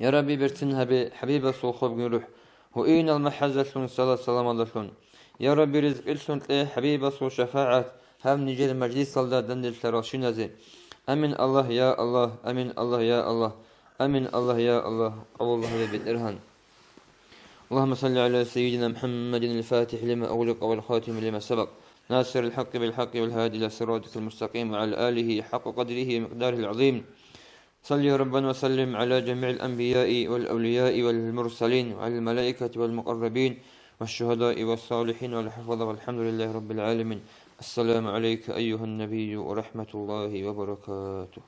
Я Рабби, берцин гьабе ХӀабибасул хобги рухӀ, гьуинал махӀазалъун, салат-саламалдалъун. Я Рабби, ризкъилъун кье ХӀабибасул шафагӀат гьаб нижер мажлисалда данделъаралщиназе. Амин, Аллагь, я Аллагь, амин, Аллагь, я Аллагь, амин, Аллагь, я Аллагь, къабул гьабе, БетӀергьан. اللهم صل على سيدنا محمد الفاتح لما أغلق والخاتم لما سبق ناصر الحق بالحق والهادي إلى صراطك المستقيم وعلى آله حق قدره ومقداره العظيم. صل يا ربنا وسلم على جميع الأنبياء والأولياء والمرسلين وعلى الملائكة والمقربين والشهداء والصالحين والحفظة والحمد لله رب العالمين. السلام عليك أيها النبي ورحمة الله وبركاته.